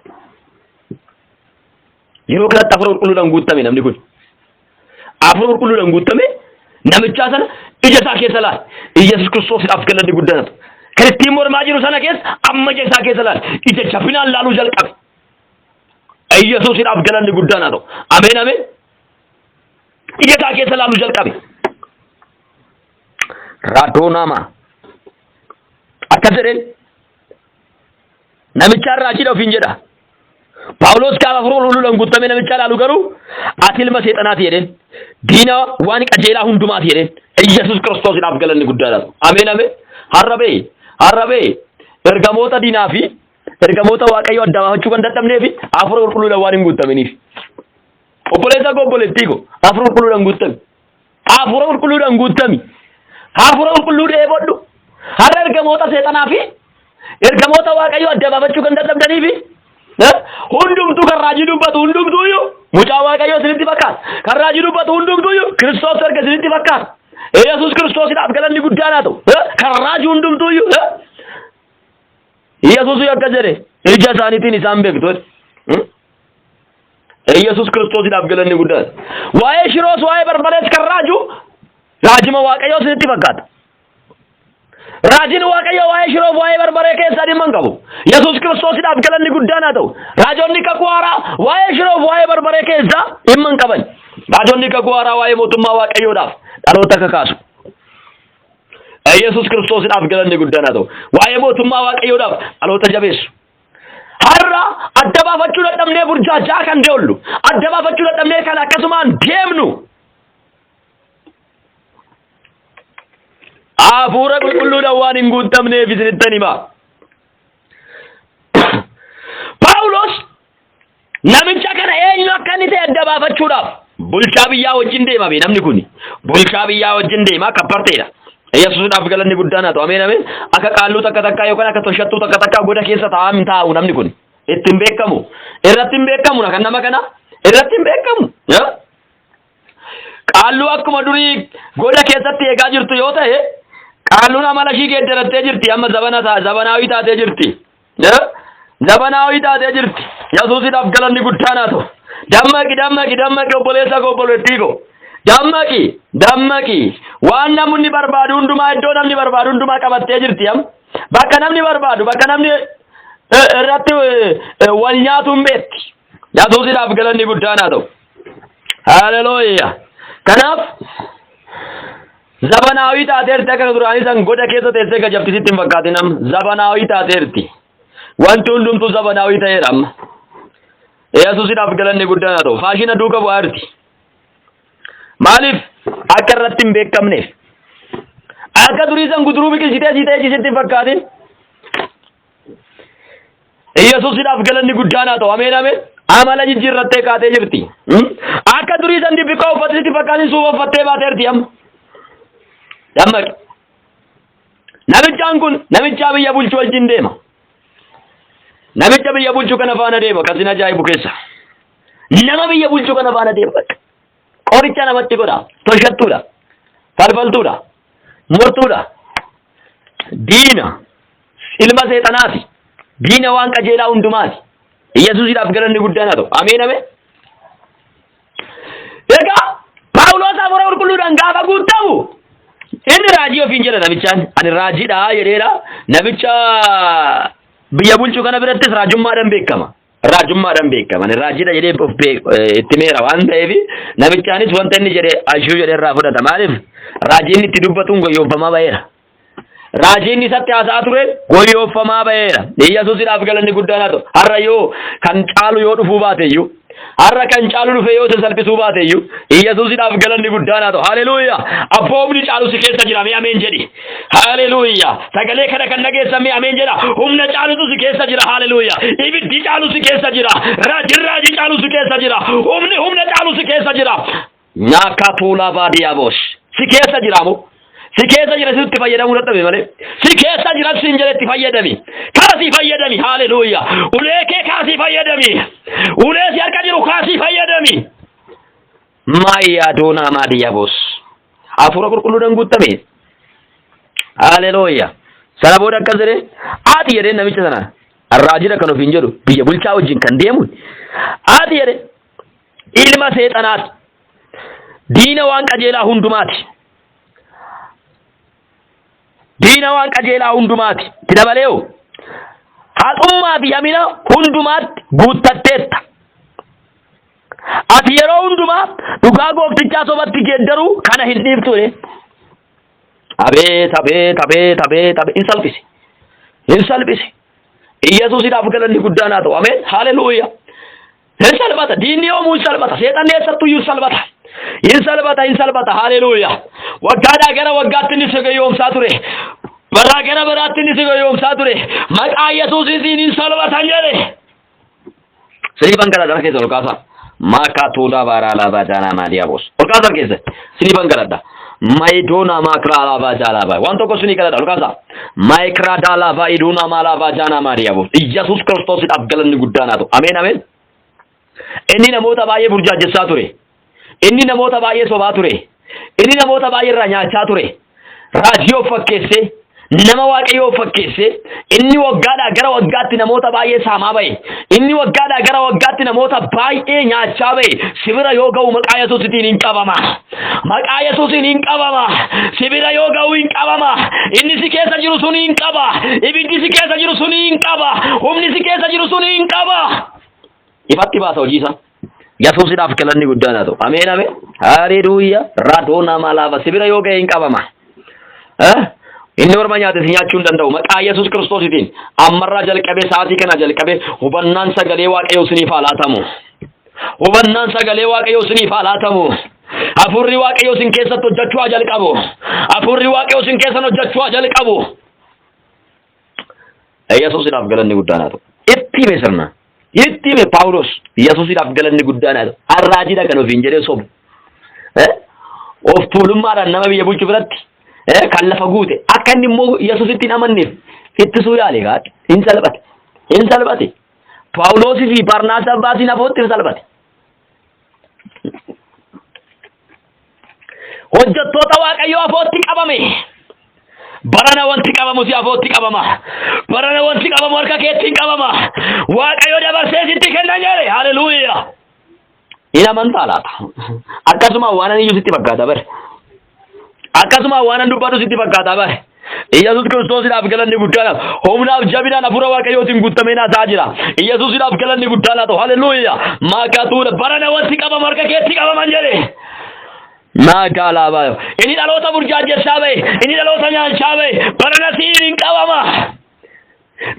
Yeroo kanatti hafuura qulqulluudhaan guutame namni kun. Hafuura qulqulluudhaan guutame namichaa sana ija isaa keessa laal. Iyyasuus Kiristoosiidhaaf galanni guddaan haa ta'u. Kan ittiin mormaa jiru sana keessa amma ija isaa keessa laal. Ija jabinaan laaluu jalqabe. Iyyasuusidhaaf galanni guddaan haa ta'u. Ameen ameen. Ija isaa keessa laaluu jalqabe. Raadoonaama. Akkas jedheen Namichaan raajiidha ofiin jedha. Phaawulos gaafa hafuura qulqulluudhaan guutamee namicha ilaalu garuu ati ilma seexanaati jedheen. Diina waan qajeelaa hundumaati jedheen. Iyyasuus Kiristoosiidhaaf galanni guddaadha. Ameen ameen. Har'a bee har'a bee ergamoota diinaa fi ergamoota Waaqayyoo adda baafachuu kan dadhabnee fi hafuura qulqulluudhaan waan hin guutaminiif. Obboleessa koo obboleettii koo hafuura qulqulluudhaan guutami. Hafuura qulqulluudhaan guutami. Hafuura qulqulluu dheebodhu. Har'a ergamoota seexanaa fi ergamoota Waaqayyoo adda baafachuu kan dadhabdanii fi hundumtuu kan raajii dubbatu hundumtuu iyyuu mucaa Waaqayyoo isinitti fakkaata. Kan raajii dubbatu hundumtuu iyyuu Kiristoos erga isinitti fakkaata. Yesuus Kiristoosidhaaf galanni guddaan haa ta'u. Kan raajii hundumtuu iyyuu Yesuus akka jedhe ija isaaniitiin isaan beektu. Yesuus Kiristoosidhaaf galanni guddaan. Waa'ee shiroos waa'ee barbarees kan raaju Raajima Waaqayyoo isinitti fakkaata. Raajiin Waaqayyoo waa'ee shiroof waa'ee barbaree keessaa dhimma hin qabu. Yesuus Kiristoosiidhaaf galanni guddaan haa ta'u. Raajonni kakuu haaraa waa'ee shiroof waa'ee barbaree keessaa dhimma hin qaban. Raajonni kakuu haaraa waa'ee mootummaa Waaqayyoodhaaf dhaloota kakaasu. Yesuus Kiristoosiidhaaf galanni guddaan haa ta'u. Waa'ee mootummaa Waaqayyoodhaaf dhaloota jabeessu. Har'a adda baafachuu dadhabnee burjaajaa kan deemnu, adda baafachuu dadhabnee kan akkasumaan deemnu. Hafuura qulqulluudhaan waan hin guutamneef isinittan hima. Paawulos namicha kana eenyu akka inni ta'e adda baafachuudhaaf bulchaa biyyaa wajjin deema bee namni kun bulchaa biyyaa wajjin deema kabbarteedha. Yesuusidhaaf galanni guddaan haa ta'u. Ameen ameen. Akka qaalluu takka takkaa yookaan akka toshattuu takka takkaa goda keessa taa'aa hin taa'u namni kun. Ittiin beekamu. Irratti hin beekamu kan nama kana. Irratti hin beekamu. Qaalluu akkuma durii goda keessatti eegaa jirtu yoo ta'e qaalluun amala ishii geeddarattee jirti amma zabana zabanaawii taatee jirti. Zabanaawii taatee jirti. Yesuusidhaaf galanni guddaan haa ta'u. Dammaqi dammaqi dammaqi obboleessa koo obboleettii koo. Dammaqi dammaqi waan namni barbaadu hundumaa iddoo namni barbaadu hundumaa qabattee jirti amma. Bakka namni barbaadu bakka namni irratti wal nyaatu hin beekti. Yesuusidhaaf galanni guddaan haa ta'u. Haleluuyaa. Kanaaf zabanaawii taateerti akka duraanii san goda keessa teessee gajabti sitti hin fakkaatin amma zabanaawii taateerti. Wanti hundumtuu zabanaawii ta'eera amma. Yesuusidhaaf galanni guddaan haa ta'u. Faashina duuka bu'aa jirti. Maaliif akka irratti hin beekamneef. Akka durii san guduruu biqilchitee sii ta'e sitti hin fakkaatin. Yesuusidhaaf galanni guddaan haa ta'u. Ameen ameen. Amala jijjiirrattee kaatee jirti. Akka durii san dibbiqaa uffatte sitti fakkaatin suufa uffattee baateerti amma. Dammaqi. Namichaan kun namichaa biyya bulchu wajjin deema. Namicha biyya bulchu kana faana deema kan sin ajaa'ibu keessa. Nama biyya bulchu kana faana deema bakka. Qoricha namatti godha. Toshattuudha. Falfaltuudha. Mortuudha. Diina. Ilma seexanaati. Diina waan qajeelaa hundumaati. Yesuusidhaaf galanni guddaan haa ta'u. Ameen ameen. Egaa Phaawulos hafuura qulqulluudhaan gaafa guutamu inni raajii ofiin jedha namichaan. Ani raajiidha jedheera. Namicha biyya bulchu kana birattis raajummaadhaan beekama. Raajummaadhaan beekama. Ani raajiidha jedhee of itti meera waan ta'eef namichaanis wanta inni jedhe ashuu jedhee irraa fudhata. Maaliif raajiin itti dubbatuun goyyoofamaa ba'eera. Raajiin isatti haasa'aa ture goyyoofamaa ba'eera. Yesuusidhaaf galanni guddaan haa ta'u. Har'a yoo kan caalu yoo dhufuu baate iyyuu har'a kan caalu dhufe yoo isa salphisuu baate iyyuu Yesuusidhaaf galanni guddaan haa ta'u. Haleluuyaa. Abboomni caalu si keessa jira mee ameen jedhi. Haleluuyaa. Sagalee kana kan dhageessan mee ameen jedha. Humna caalutu si keessa jira. Haleluuyaa. Ibiddi caalu si keessa jira. Raajin raajii caalu si keessa jira. Humni humna caalu si keessa jira. Nyaaka tuulaa baadiyyaa boos. Si keessa jira moo? Si keessa jira sitti fayyadamuu dadhabe malee. Si keessa jira siin jedhe itti fayyadami. Kaasii fayyadami. Haleluuyaa. Ulee kee kaasii fayyadami. Ulee si harka jiru kaasii fayyadami. Maayyaa doonaa maadiyyaa boos. Hafuura qulqulluudhaan guutame. Haleluuyaa. Sana booda akkas jedhee ati jedhee namicha sana raajidha kan ofiin jedhu biyya bulchaa wajjin kan deemu ati jedhe ilma seexanaati. Diina waan qajeelaa hundumaati. Diina waan qajeelaa hundumaati. Itti dabalee hoo haxummaa fi hamina hundumaatti guuttatteetta. Ati yeroo hundumaa dhugaa gooftichaa sobatti geeddaruu kana hin dhiiftu jedhee. Abeet abeet abeet abeet abeet hin salphise. Hin salphise. Iyyasuusidhaaf galanni guddaan haa ta'u. Ameen. Haleluuyaa. Hin salphata. Diinni yoomuu hin salphata. Seexanni eessattuyyuu hin salphata. Hin salphata hin salphata. Haleluuyaa. Waggaadhaa gara waggaatti inni si gowwoomsaa ture. Baraa gara baraatti inni si gowwoomsaa ture. Maqaa Yesuusiitiin hin salphatan jedhe. Siniifan kadhadha keessa ol kaasaa. Maakaa tuulaa baaraa laabaa jaanaa maaliyaa boos. Ol kaasaa keessa. Siniifan kadhadha. Mayidoonaa maakiraa laabaa jaalaa baa. Waan tokko sinii kadhadha ol kaasaa. Maayikiraa daalaabaa idoonaa maalaabaa jaanaa maaliyaa boos. Iyyasuus Kiristoosidhaaf galanni guddaan haa ta'u. Ameen ameen. Inni namoota baay'ee burjaajessaa ture. Inni namoota baay'ee sobaa ture. Inni namoota baay'ee irraa nyaachaa ture. Raajii of fakkeessee Nama Waaqayyoo fakkeessee inni waggaadhaa gara waggaatti namoota baay'ee saamaa ba'e. Inni waggaadhaa gara waggaatti namoota baay'ee nyaachaa ba'e. Sibira yoo ga'u maqaa Yesuusitiin hin qabama. Maqaa Yesuusiin hin qabama. Sibira yoo ga'u hin qabama. Inni si keessa jiru sun hin qaba. Ibiddi si keessa jiru sun hin qaba. Humni si keessa jiru sun hin qaba. Ifatti baasa hojii isaa. Yesuusidhaaf galanni guddaan haa ta'u. Ameen ameen. Haleluuyaa. Raadoo nama laafa. Sibira yoo ga'e hin qabama. Eh? Inni orma nyaate si nyaachuu hin danda'u. Maqaa Yesuus Kiristoositiin ammarraa jalqabee sa'aatii kana jalqabee hubannaan sagalee Waaqayyoo isiniif haa laatamu. Hubannaan sagalee Waaqayyoo isiniif haa laatamu. Hafuurri Waaqayyoo isin keessatti hojjechuu haa jalqabu. Hafuurri Waaqayyoo isin keessan hojjechuu haa jalqabu. Yesuusidhaaf galanni guddaan haa ta'u. Itti hime sirna. Itti hime Paawulos. Yesuusidhaaf galanni guddaan haa ta'u. Arraajiidha kan ofiin jedhee sobu. Of tuulummaadhaan nama biyya bulchu biratti kan lafa guute akka inni immoo Yesuusitti hin amanneef ittisuu yaale gaadha. Hin salphate. Hin salphate. Paawuloosii fi Barnaabaasiin afootti hin salphate. Hojjettoota Waaqayyoo afootti qabame. Barana wanti qabamu si afootti qabama. Barana wanti qabamu harka keetti hin qabama. Waaqayyo dabarsee sitti kenna jedhe. Haleluuyaa. Hin amantaa laata? Akkasuma waan ani iyyuu sitti fakkaata bare. Akkasuma waan an dubbadhu sitti fakkaata bare. Iyyasuus Kiristoosiidhaaf galanni guddaadha. Humnaaf jabinaan hafuura Waaqayyootiin guutamee naasaa jira. Iyyasuusidhaaf galanni guddaan haa ta'u. Haleluuyaa. Maakatuudha. Barana wanti qabamu harka keetti qabaman jedhe. Maakaalaa baay'oo. Inni dhaloota burjaajjessaa ba'e. Inni dhaloota nyaachaa ba'e. Barana siin hin qabama.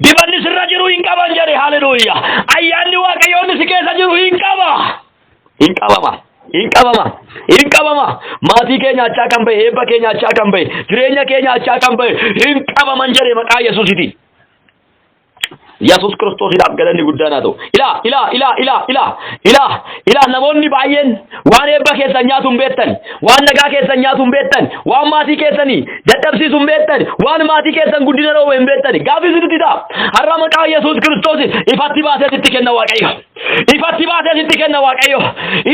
Dibanni sirra jiru hin qaban jedhe. Haleluuyaa. Ayyaanni Waaqayyoonni si keessa jiru hin qaba. Hin qabama. Hin qabama. Hin qabama. Maatii kee nyaachaa kan ba'e, eebba kee nyaachaa kan ba'e, jireenya kee nyaachaa kan ba'e, hin qabaman jedhe maqaa Yesuusitiin. Yesuus Kiristoosiidhaaf galanni guddaan haa ta'u. Ilaa, ilaa, ilaa, ilaa, ilaa, ilaa, ilaa namoonni baay'een waan eebba keessan nyaatu hin beektan, waan nagaa keessan nyaatu hin beektan, waan maatii keessanii dadhabsiisu hin beektan, waan maatii keessan guddina dhoowwe hin beektan. Gaaffii isinitti ta'a. Har'a maqaa Yesuus Kiristoos ifatti baasee sitti kenna Waaqayyo. Ifatti baasee sitti kenna Waaqayyo.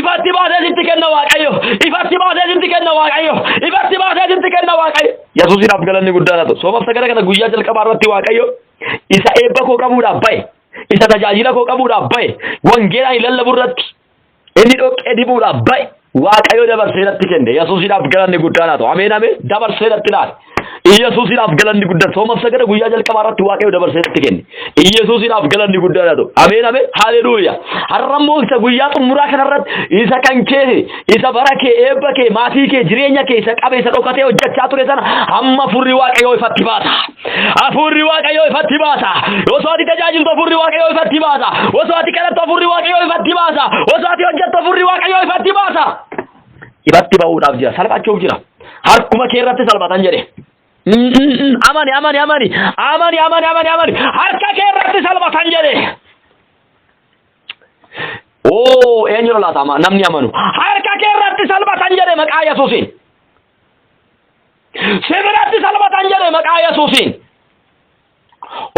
Ifatti baasee sitti kenna Waaqayyo. Ifatti baasee sitti kenna Waaqayyo. Ifatti baasee sitti kenna Waaqayyo. Yesuusiidhaaf galanni guddaan haa ta'u. Soomaaf sagada kana guyyaa jalqabaa irratti Waaqayyo isa eebba koo qabuudhaaf ba'e, isa tajaajila koo qabuudhaaf ba'e, wangeela ani lallabu irratti inni dhoqqee dibuudhaaf ba'e Waaqayyo dabarsee natti kenne. Yesuusiidhaaf galanni guddaan haa ta'u. Ameen ameen. Dabarsee natti laate. Iyyasuusiidhaaf galanni guddaan. Soomaaf sagada guyyaa jalqabaa irratti Waaqayyo dabarsee natti kenne. Iyyasuusiidhaaf galanni guddaan haa ta'u. Ameen ameen. Haleluuyaa. Har'a immoo isa guyyaa xumuraa kanarratti isa kan kee, isa bara kee, eebba kee, maatii kee, jireenya kee isa qabe, isa dhokatee hojjechaa ture sana hamma hafuurri Waaqayyoo ifatti baasa. Hafuurri Waaqayyoo ifatti baasa. Osoo ati tajaajiltu hafuurri Waaqayyoo ifatti baasa. Osoo ati kadhattu hafuurri Waaqayyoo ifatti baasa. Osoo ati hojjettu hafuurri Waaqayyoo ifatti baasa. Ifatti ba'uudhaaf jira. Salphachuuf jira. Harkuma kee irratti salphatan jedhe. Amani amani amani amani amani amani amani harka kee irratti salphatan jedhe. Oo eenyudha laata namni amanu? Harka kee irratti salphatan jedhe maqaa Yesuusiin. Si biratti salphatan jedhe maqaa Yesuusiin.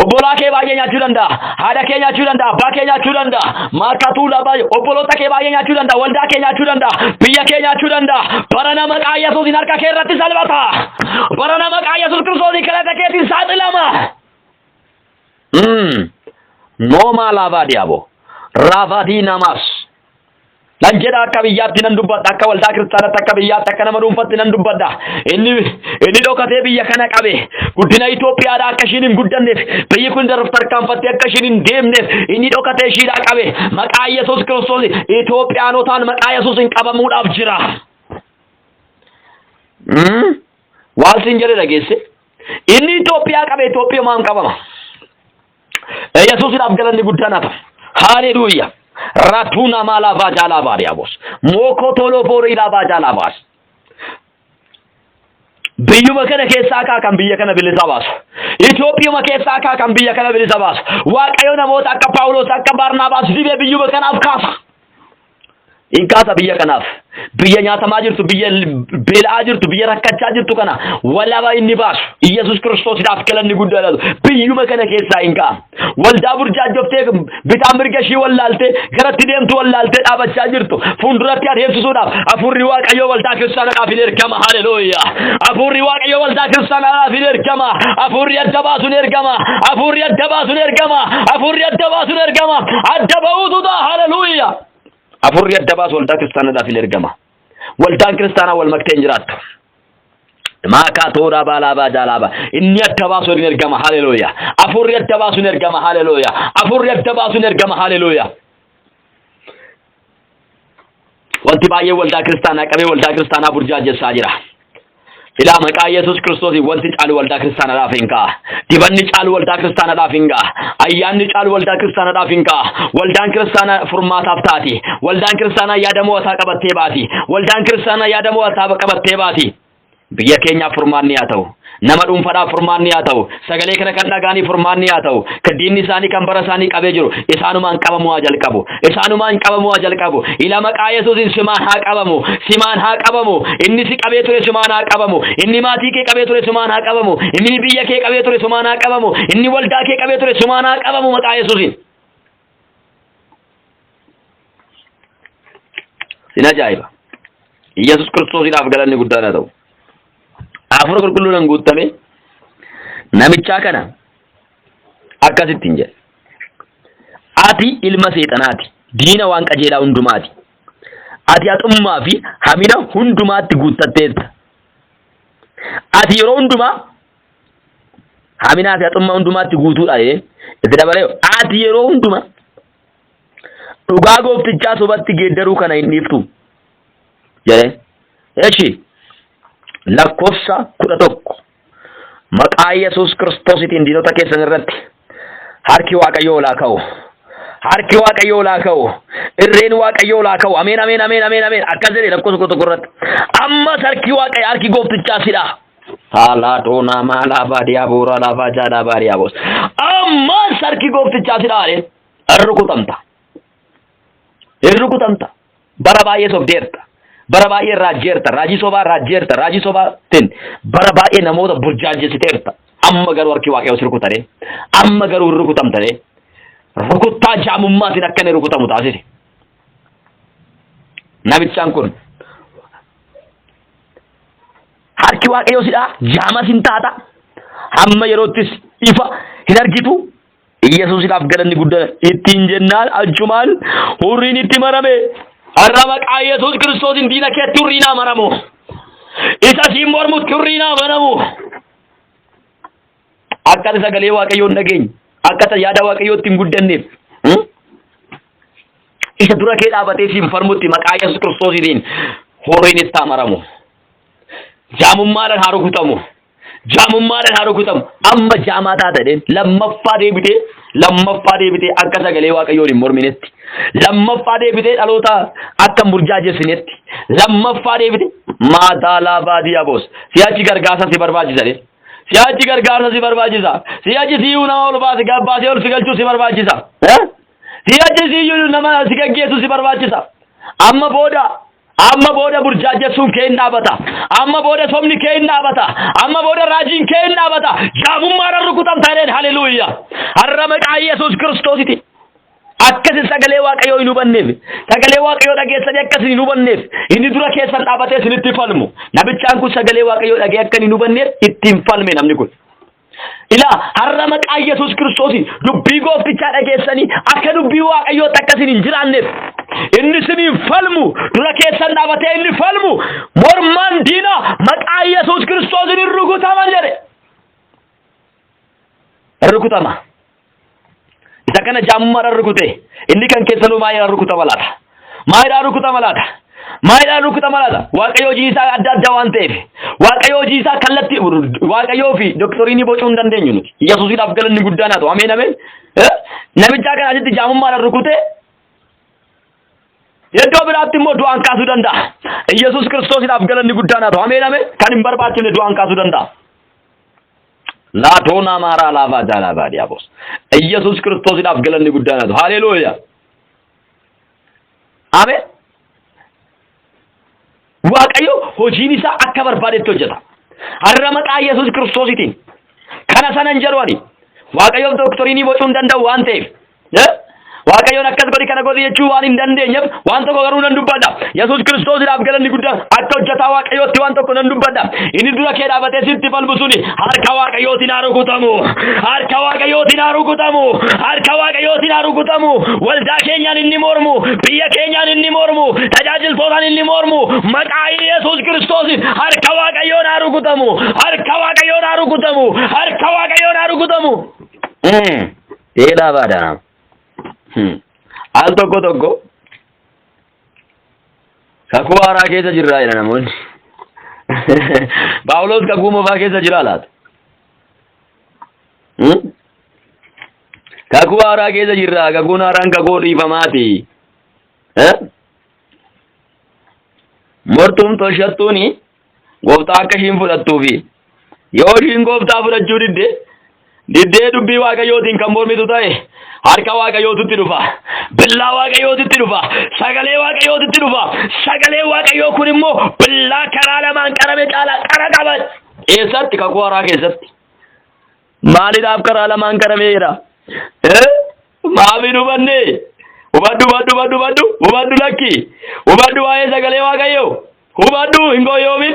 Obbolaa kee baay'ee nyaachuu danda'a. Haadha kee nyaachuu danda'a. Abbaa kee nyaachuu danda'a. Maakkatuu baay'ee obboloota kee baay'ee nyaachuu danda'a. Waldaa kee nyaachuu danda'a. Biyya kee nyaachuu danda'a. Barana maqaa Yesuusiin harka kee irratti salphata. Barana maqaa Yesuus Kiristoosiin kadhata keetiin saaxilama. Noomaa laavaa diyaaboo. Raavaatii namaas. Nan jedha akka biyyaatti nan dubbadha, akka waldaa kiristaanaatti, akka biyyaatti, akka nama dhuunfatti nan dubbadha. Inni dhokatee biyya kana qabe guddina Itoophiyaadhaa akka ishiin hin guddanneef, biyyi kun darb tarkaanfattee akka ishiin hin deemneef inni dhokatee ishiidhaa qabe maqaa Yesuus Kiristoos Itoophiyaanotaan maqaa Yesuusin qabamuudhaaf jira. Waan siin jedhe dhageesse. Inni Itoophiyaa qabe Itoophiyumaan qabama. Yesuusidhaaf galanni guddaan haa ta'u. Haleluuya. Ratuuna maalaa jaalaa baariyaabos. Mookotoloo booriilaa baajaalaa baas. Biyyuma kana keessaa kaa kan biyya kana bilisa baasu. Itoophiyuma keessaa kaa kan biyya kana bilisa baasu. Waaqayyo namoota akka Paawulos akka Baarnaabaas dibee biyyuma kanaaf kaasa. In kaasa biyya kanaaf. Biyya nyaatamaa jirtu, biyya beela'aa jirtu, biyya rakkachaa jirtu kana walaba inni baasu. Iyyasuus Kiristoosiidhaaf galanni guddaa laatu. Biyyuma kana keessaa in ka'a. Waldaa burjaajjoftee bitaa mirga ishii wallaaltee garatti deemtu wallaaltee dhaabachaa jirtu. Fuulduratti adeemsisuudhaaf hafuurri Waaqayyoo waldaa kiristaanaadhaaf in ergama. Haleluuyaa. Hafuurri Waaqayyoo waldaa kiristaanaadhaaf in ergama. Hafuurri adda baasu in ergama. Hafuurri adda baasu in ergama. Hafuurri adda baasu in ergama. Adda ba'uutu ta'a. Haleluuyaa. Hafuurri adda baasu waldaa kiristaanaadhaaf in ergama. Waldaan kiristaanaa wal maktee hin jiraattu. Maakaa tooraa baalaa baajaa laaba. Inni adda baasu in ergama. Haleluuyaa. Hafuurri adda baasu in ergama. Haleluuyaa. Hafuurri adda baasu in ergama. Haleluuyaa. Wanti baay'ee waldaa kiristaanaa qabee waldaa kiristaanaa burjaajessaa jira. Ilaa maqaa Yesuus Kiristoosiin wanti caalu waldaa kiristaanaadhaaf hin ka'a. Dibanni caalu waldaa kiristaanaadhaaf hin ga'a. Ayyaanni caalu waldaa kiristaanaadhaaf hin ka'a. Waldaan kiristaanaa furmaataaf taati. Waldaan kiristaanaa yaada mo'ataa qabattee baati. Waldaan kiristaanaa yaada mo'ataa qabattee baati. Biyya keenyaaf furmaanni haa ta'u. Nama dhuunfadhaaf furmaanni haa ta'u. Sagalee kana kan dhaga'aniif furmaanni haa ta'u. Kan diinni isaanii kan bara isaanii qabee jiru isaanumaan qabamuu haa jalqabu. Isaanumaan qabamuu haa jalqabu. Ila maqaa Yesuusiin simaan haa qabamu. Simaan haa qabamu. Inni si qabee ture simaan haa qabamu. Inni maatii kee qabee ture simaan haa qabamu. Inni biyya kee qabee ture simaan haa qabamu. Inni waldaa kee qabee ture simaan haa qabamu maqaa Yesuusiin. Sin ajaa'iba. Yesuus Kiristoosiidhaaf galanni guddaan haa ta'u. Hafuura qulqulluudhaan guutame namichaa kana akkasittiin jedhe. Ati ilma seexanaati, diina waan qajeelaa hundumaati. Ati haxummaa fi hamina hundumaatti guuttatteetta. Ati yeroo hundumaa haminaa fi haxummaa hundumaatti guutuudha jedhee itti dabalee ati yeroo hundumaa dhugaa gooftichaa sobatti geeddaruu kana hin dhiiftu jedhee. Eshi lakkoofsa 11 maqaa Yesuus Kiristoositiin diinota keessan irratti harki Waaqayyoo olaa ka'u. Harki Waaqayyoo olaa ka'u. Irreen Waaqayyoo olaa ka'u. Ameen ameen ameen ameen ameen. Akkas jedhe lakkoofsa 11 irratti. Ammas harki Waaqayyo harki gooftichaa sidha. Haalaa doonaa maalaa baadiyaa booraa laafaa jaalaa baadiyaa boos. Ammas harki gooftichaa sidha jedhee hin rukutamta. Hin rukutamta. Bara baay'ee sobdeerta. Bara baay'ee raajjeerta. Raajii sobaa raajjeerta. Raajii sobaatiin bara baay'ee namoota burjaajessiteerta. Amma garuu harki waaqayyoo si rukutare. Amma garuu hin rukutamtare. Rukuttaa jaamummaatiin akka inni rukutamu taasise. Namichaan kun harki waaqayyoo sidhaa jaamas hin taata. Hamma yeroottis ifa hin argitu. Iyyasuusidhaaf galanni guddaan ittiin jennaan achumaan hurriin itti marame. Har'a maqaa Yesuus Kiristoosiin diina keetti hurriin haa maramu. Isa siin mormutti hurriin haa maramu. Akka ati sagalee Waaqayyoo hin dhageenye, akka ati yaada Waaqayyootti hin guddanneef. Isa dura kee dhaabatee siin falmutti maqaa Yesuus Kiristoosiitiin hurriin itti haa maramu. Jaamummaadhaan haa rukutamu. Jaamummaadhaan haa rukutamu. Amma jaamaa taata jedheen lammaffaa deebitee lammaffaa deebitee akka sagalee Waaqayyoon hin morminetti. Lammaffaa deebitee dhaloota akka hin burjaajessinetti. Lammaffaa deebitee maataa laafaa diyaboos. Si'achi gargaarsa si barbaachisa jedheen. Si'achi gargaarsa si barbaachisa. Si'achi siyyuu nama ol baase gabbaasee ol si galchuu si barbaachisa. Si'achi siyyuu nama si gaggeessu si barbaachisa. Amma booda Amma booda burjaajessuun kee hin dhaabata. Amma booda sobni kee hin dhaabata. Amma booda raajiin kee hin dhaabata. Jaamummaadhaan rukutamta jedheen haleluuyaa. Har'a maqaa Yesuus Kiristoositi. Akkasin sagalee Waaqayyoo hin hubanneef, sagalee Waaqayyoo dhageessanii akkasin hin hubanneef, inni dura keessan dhaabatee isinitti falmu. Namichaan kun sagalee Waaqayyoo dhagee akka hin hubanneef ittiin falme namni kun. Ilaa har'a maqaa Yesuus Kiristoosiin dubbii gooftichaa dhageessanii akka dubbii Waaqayyootti akka isin hin jiraanneef inni isiniin falmu dura keessan dhaabatee inni falmu mormaan diina maqaa Yesuus Kiristoosiin hin rukutaman jedhe. Hin rukutama. Isa kana jaamummaadhaan rukute inni kan keessanuu maayidhaan rukutama laata? Maayidhaan rukutama laata? Maayidhaan rukutama laata? Waaqayyo hojii isaa adda adda waan ta'eef Waaqayyo hojii isaa kallattii Waaqayyoo fi doktoriinii bocuu hin dandeenyu nuti. Yesuusiidhaaf galanni guddaan haa ta'u. Ameen ameen. Namichaa kana asitti jaamummaadhaan rukute iddoo biraatti immoo du'aan kaasuu danda'a. Yesuus Kiristoosiidhaaf galanni guddaan haa ta'u. Ameen ameen. Kan hin barbaachifne du'aan kaasuu danda'a. Laatoonaa maaraa laafaa jaalaa baadiyaa boos. Iyyasuus Kiristoosiidhaaf galanni guddaan haa ta'u. Haleluuyaa. Ameen. Waaqayyo hojiin isaa akka barbaadetti hojjeta. Har'a maqaa Yesuus Kiristoositiin kana sana hin jedhu ani. Waaqayyoof dooktoriinii bocuu hin danda'u waan ta'eef. Waaqayyoon akkas godhi kana godhi jechuu waan hin dandeenyeef waan tokko garuu nan dubbadha. Yesuus Kiristoosiidhaaf galanni guddaan akka hojjetaa Waaqayyootti waan tokko nan dubbadha. Inni dura kee dhaabatee sitti falmu suni harka Waaqayyootiin haa rukutamu. Harka Waaqayyootiin haa rukutamu. Harka Waaqayyootiin haa rukutamu. Waldaa keenyaan inni mormu, biyya keenyaan inni mormu, tajaajiltootaan inni mormu, maqaa Yesuus Kiristoosiin harka Waaqayyoon haa rukutamu. Harka Waaqayyoon haa rukutamu. Harka Waaqayyoon haa rukutamu. Eelaa baadha. Al tokko tokko kakuu haaraa keessa jirraa jedha namoonni. Phaawulos kakuu moofaa keessa jiraa laata? Kakuu haaraa keessa jirraa kakuun haaraan kakuu dhiifamaati. Mortuun tolshattuuni gooftaa akka ishiin fudhattuufi yoo ishiin gooftaa fudhachuu didde diddee dubbii waaqayyootiin kan mormitu ta'e harka waaqayyootitti dhufa billaa waaqayyootitti dhufa sagalee waaqayyootitti dhufa sagalee waaqayyoo kun immoo billaa karaa lamaan qarame caalaa qara qaba eessatti kakuu haaraa keessatti Maaliidhaaf karaa lamaan qarameera? Maaf hin hubanne? Hubadhu, hubadhu, hubadhu, hubadhu, hubadhu lakki. Hubadhu waa'ee sagalee Waaqayyoo. Hubadhu hin goyyoomin.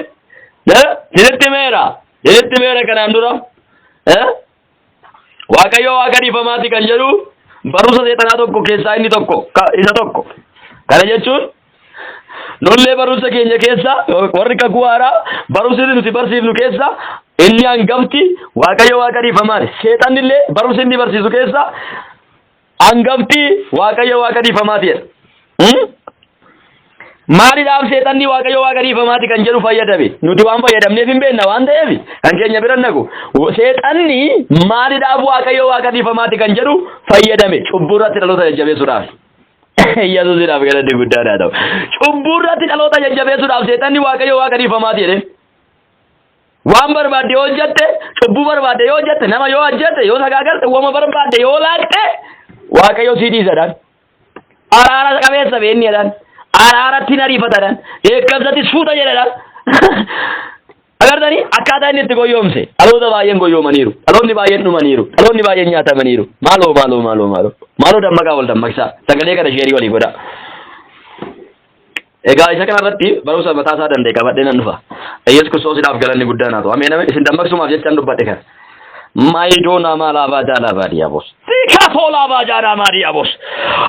Sinitti meera. Sinitti meera kanaan dura. Waaqayyo waaqa dhiifamaati kan jedhu barumsa seexanaa tokko keessaa inni tokko isa tokko. Kana jechuun Nullee barumsa keenya keessa warri kakuu haaraa barumsi nuti barsiifnu keessa inni hangafti Waaqayyo Waaqa dhiifamaati. Seexanni illee barumsi inni barsiisu keessa hangafti Waaqayyo Waaqa dhiifamaati jedha. Maaliidhaaf seexanni Waaqayyo Waaqa dhiifamaati kan jedhu fayyadame? Nuti waan fayyadamneef hin beekna waan ta'eef kan keenya bira naqu. Seexanni maaliidhaaf Waaqayyo Waaqa dhiifamaati kan jedhu fayyadame? Cubbuu irratti dhaloota jajjabeessuudhaaf. Yesuusidhaaf galanni guddaan haa ta'u. Cubbuu irratti dhaloota jajjabeessuudhaaf seexanni Waaqayyo Waaqa dhiifamaati jedhee. Waan barbaadde yoo hojjette, cubbuu barbaadde yoo hojjette, nama yoo ajjeette, yoo sagaagalte, wama barbaadde yoo laatte, Waaqayyo sii dhiisadhaan. Araara qabeessa beenni jedhaan. Araaratti hin ariifatadhaan. Dheekkamsatti suuta jedhadhaan. Agartanii akkaataa inni itti goyyoomse dhaloota baay'een goyyoomaniiru dhaloonni baay'een dhumaniiru dhaloonni baay'een nyaatamaniiru maaloo maaloo maaloo maaloo maaloo dammaqaa wal dammaqsaa sagalee kana sheerii walii godhaa. Egaa isa kana irratti barumsa mataa isaa danda'e qabadhee nan dhufa. Yesuus Kiristoosiidhaaf galanni guddaan haa ta'u. Ameen ameen isin dammaqsumaaf jechaan dubbadhe kana. Maayidoona maalaabaa jaalaabaa diyaabos. Siikaatoolaabaa jaalaamaa diyaabos.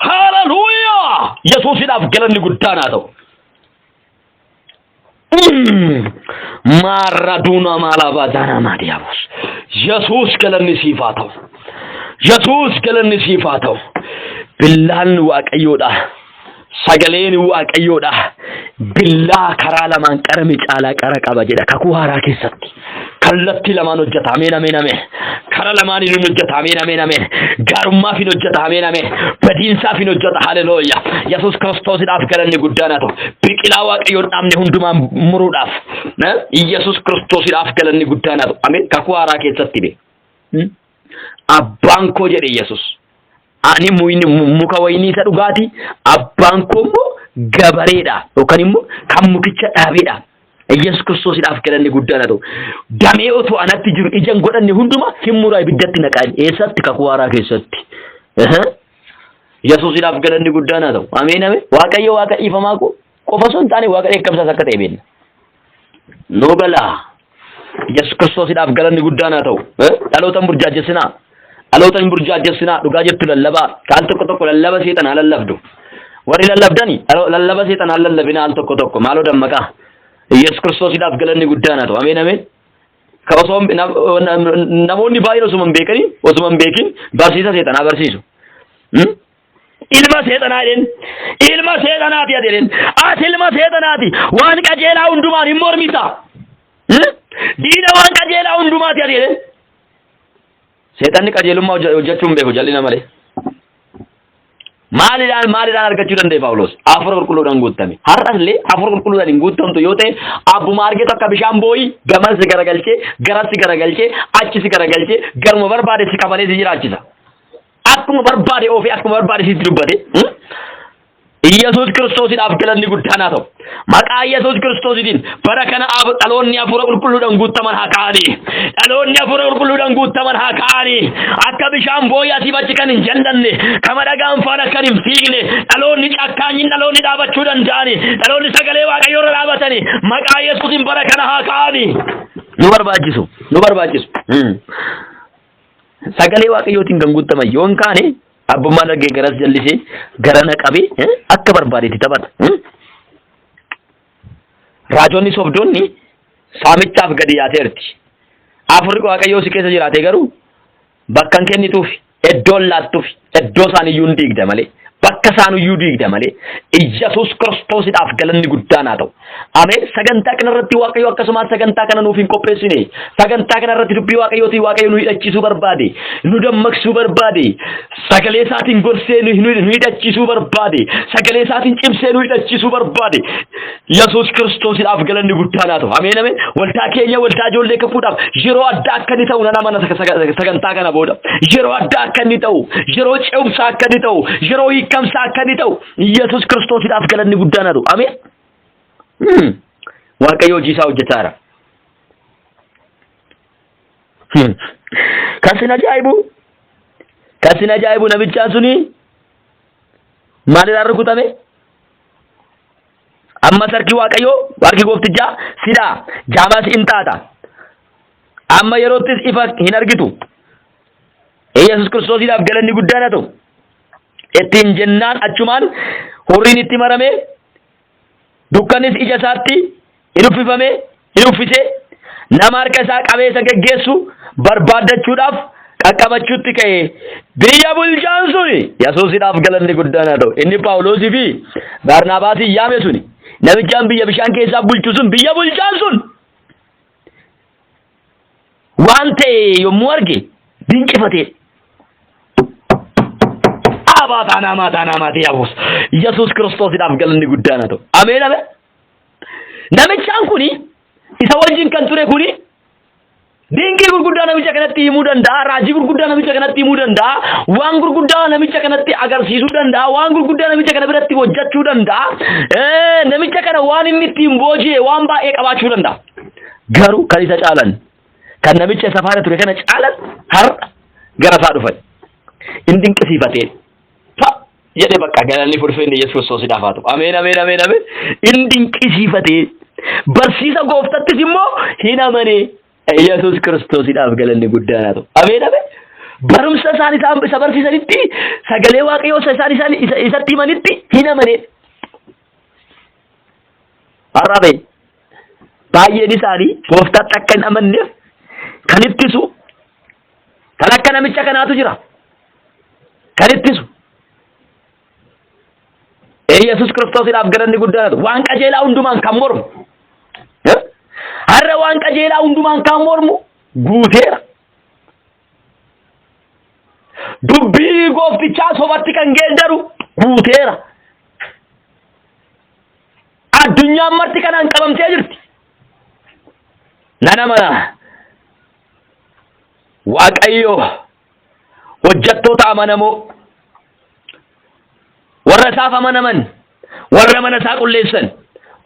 Haleluuyaa! Yesuusidhaaf galanni guddaan haa ta'u. Maarraduuna maalabaa jaanaamaa diyaabos. Yesuus galanni siif haa ta'u. Yesuus galanni siif haa ta'u. Billaan Waaqayyoodha. Sagaleen Waaqayyoodha. Billaa karaa lamaan qarame caalaa qara qaba jedha kakuu haaraa keessatti. Kallattii lamaan hojjeta. Ameen ameen ameen. Kara lamaaniin hin hojjeta. Ameen ameen ameen. Gaarummaaf hin hojjeta. Ameen ameen. Badiinsaaf hin hojjeta. Haleluuyaa. Yesuus Kiristoosidhaaf galanni guddaan haa ta'u. Biqilaa Waaqayyoon dhaabne hundumaa muruudhaaf. Yesuus Kiristoosidhaaf galanni guddaan haa ta'u. Ameen. Kakuu haaraa keessatti be. Abbaan koo jedhe Yesuus. Ani muka wayinii isa dhugaati. Abbaan koo immoo gabareedha yookaan immoo kan mukicha dhaabeedha. Yesuus Kiristoosidhaaf galanni guddaan haa ta'u. Damee otoo anatti jiru ija hin godhanne hunduma hin muraa ibiddatti naqaa. Eessatti? Kakuu haaraa keessatti. Yesuusidhaaf galanni guddaan haa ta'u. Ameen ameen. Waaqayyo waaqa dhiifamaa qofa osoo hin taane waaqa dheekkamsaas akka ta'e beekna. Nuu galaa. Yesuus Kiristoosidhaaf galanni guddaan haa ta'u. Dhaloota hin burjaajjessinaa. Dhaloota hin burjaajjessinaa. Dhugaa jirtu lallabaa. Kaal tokko tokko lallaba seexanaa lallabdu. Warri lallabdani lallaba seexanaa lallabina al tokko tokko. Maaloo dammaqaa. Yesuus Kiristoosidhaaf galanni guddaan haa ta'u. Ameen ameen. Ka osoo namoonni baay'een osuma hin beekani osuma hin beekin barsiisa seexanaa barsiisu. Ilma seexanaa jedheen. Ilma seexanaati ati jedheen. Ati ilma seexanaati. Waan qajeelaa hundumaan hin mormita. Diina waan qajeelaa hundumaati ati jedheen. Seexanni qajeelummaa hojjechuu hin beeku jal'ina malee. Maalidhaan maalidhaan argachuu danda'e Phaawulos? Hafuura qulqulluudhaan guuttame. Har'as illee hafuura qulqulluudhaan hin guuttamtu yoo ta'e abbuma argetu akka bishaan boo'ii gamas si garagalchee garas si garagalchee achi si garagalchee garuma barbaade si qabalee si jiraachisa. Akkuma barbaade oofee akkuma barbaade sitti dubbate. Iyyasuus Kiristoosiidhaaf galanni guddaan haa ta'u. Maqaa Iyyasuus Kiristoosiitiin bara kana dhaloonni hafuura qulqulluudhaan guuttaman haa ka'anii. Dhaloonni hafuura qulqulluudhaan guuttaman haa ka'anii. Akka bishaan booyya asiif achi kan hin jallanne, kama dhagaan faana kan hin fiigne, dhaloonni cakkaanyiin dhaloonni dhaabachuu danda'ani, dhaloonni sagalee Waaqayyoo irra dhaabatani, maqaa Iyyasuusiin bara kana haa ka'anii. Nu barbaachisu, nu barbaachisu. Sagalee Waaqayyootiin kan guuttaman yoo hin kaane abbummaan argee garas jallisee garana qabee akka barbaadetti taphata. Raajonni sobdoonni saamichaaf gadi yaateerti. Hafuurri Waaqayyoo si keessa jiraate garuu bakka hin kennituuf, iddoo hin laattuuf, iddoo isaan iyyuu hin diigda malee, bakka isaan iyyuu diigda malee, Iyyasuus Kiristoosidhaaf galanni guddaan haa ta'u. Ameen. Sagantaa kana irratti Waaqayyo akkasumaan sagantaa kana nuuf hin qopheessine. Sagantaa kana irratti dubbii Waaqayyootiin Waaqayyo nu hidhachiisuu barbaade, nu dammaqsuu barbaade, sagalee isaatiin gorsee nu hidhachiisuu barbaade, sagalee isaatiin cimsee nu hidhachiisuu barbaade. Yesuus Kiristoosidhaaf galanni guddaan haa ta'u. Ameen ameen. Waldaa keenya waldaa ijoollee kakuudhaaf yeroo addaa akka inni ta'u nan amana sagantaa kana booda. Yeroo addaa akka inni ta'u, yeroo ce'umsaa akka inni ta'u, yeroo hiikamsaa akka inni ta'u Yesuus Kiristoosidhaaf galanni guddaan haa ta'u. Ameen. Waaqayyo hojii isaa hojjetaara. Kan sin ajaa'ibu kan sin ajaa'ibu namichaan suni maalirraa rukutame? Ammas harki Waaqayyoo, harki gooftichaa sidhaa, jaamaas in taata. Amma yeroottis ifa hin argitu. Yesuus Kiristoosiidhaaf galanni guddaan haa ta'u. Ittiin jennaan achumaan hurriin itti marame, dukkannis ija isaatti hin uffifame, hin uffise, nama harka isaa qabee isa geggeessu barbaaddachuudhaaf qaqqabachuutti ka'e. Biyya bulchaan suni Yesuusidhaaf galanni guddaan haa ta'u. Inni Phaawulosii fi Baarnaabaasii yaame suni namichaan biyya bishaan keessaa bulchu sun biyya bulchaan sun waan ta'e yommuu arge dinqifatee. Abaa taanaa maataa naamaatii yaabus. Yesuus Kiristoosidhaaf galanni guddaan haa ta'u. Ameen ameen. Namichaan kuni isa wajjin kan ture kuni dinqii gurguddaa namicha kanatti himuu danda'a, raajii gurguddaa namicha kanatti himuu danda'a, waan gurguddaa namicha kanatti agarsiisuu danda'a, waan gurguddaa namicha kana biratti hojjechuu danda'a, namicha kana waan inni ittiin booji'e waan baay'ee qabaachuu danda'a. Garuu kan isa caalan, kan namicha isa faana ture kana caalan har'a gara isaa dhufan. Inni dinqisiifatee fa jedhe bakka galanni fulfinni Yesuus Kiristoosiidhaaf haa ta'u. Ameen ameen ameen ameen. Inni dinqisiifatee barsiisa gooftattis immoo hin amanee Yesuus Kiristoosiidhaaf galanni guddaan haa ta'u. Ameen ameen. Barumsa isaan isaan isa barsiisanitti sagalee Waaqayyoo isa isaan isaan isa isatti himanitti hin amanee. Har'a ba'e baay'een isaanii gooftaatti akka hin amanneef kan ittisu kan akka namicha kanaatu jira. Kan ittisu. Yesuus Kiristoosiidhaaf galanni guddaan haa ta'u. Waan qajeelaa hundumaan kan mormu. Har'a waan qajeelaa hundumaan kan mormu guuteera. Dubbii gooftichaa sobatti kan geeddaru guuteera. Addunyaan marti kanaan qabamtee jirti. Nan amana. Waaqayyo hojjettoota amanamoo warra isaaf amanaman warra mana isaa qulleessan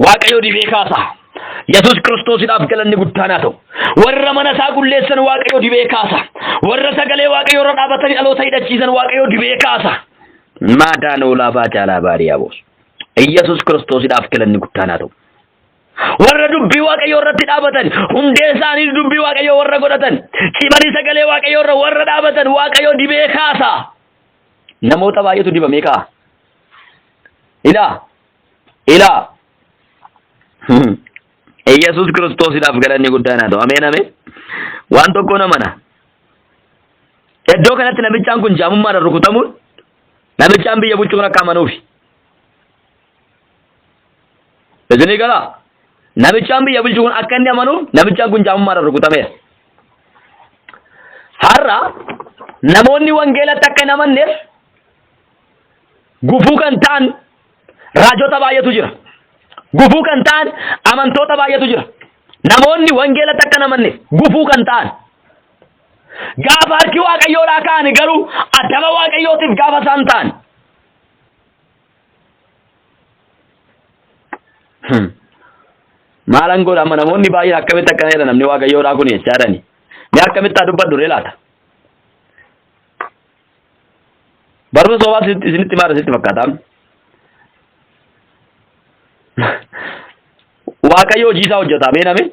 Waaqayyo dibee kaasa. Yesuus Kiristoosiidhaaf galanni guddaan haa ta'u. Warra mana isaa qulleessan Waaqayyo dibee kaasa. Warra sagalee Waaqayyo irra dhaabatanii dhaloota hidhachiisan Waaqayyo dibee kaasa. Maadaan oolaa baajaalaa baariyaa boos. Yesuus Kiristoosiidhaaf galanni guddaan haa ta'u. Warra dubbii Waaqayyoo irratti dhaabatan, hundee isaanii dubbii Waaqayyoo warra godhatan, cimanii sagalee Waaqayyoo irra warra dhaabatan Waaqayyoo dibee kaasa. Namoota baay'eetu dibamee ka'a. Ilaa, ilaa. Yesuus Kiristoosiidhaaf galanni guddaan haa ta'u. Ameen ameen. Waan tokko namana. Iddoo kanatti namichaan kun jaamummaadhaan rukutamuun namichaan biyya bulchuun akka amanuufi. Isinii galaa? Namichaan biyya bulchu kun akka inni amanuuf namichaan kun jaamummaadhaan rukutameera. Har'a namoonni wangeelatti akka hin amanneef gufuu kan ta'an raajota baay'eetu jira. Gufuu kan ta'an amantoota baay'eetu jira. Namoonni wangeelatti akka hin amanneef gufuu kan ta'an. Gaafa harki waaqayyoodhaa ka'an garuu adaba waaqayyootiif gaafa isaan ta'an. Maalan godha amma namoonni baay'een akkamitti akkana jedha namni waaqayyoodhaa kun jechaa jirani. Mee akkamitti haa dubbadhu ree laata? Barumsa sobaa isinitti maal isinitti fakkaata? Waaqayyo hojii isaa hojjeta. Ameen ameen.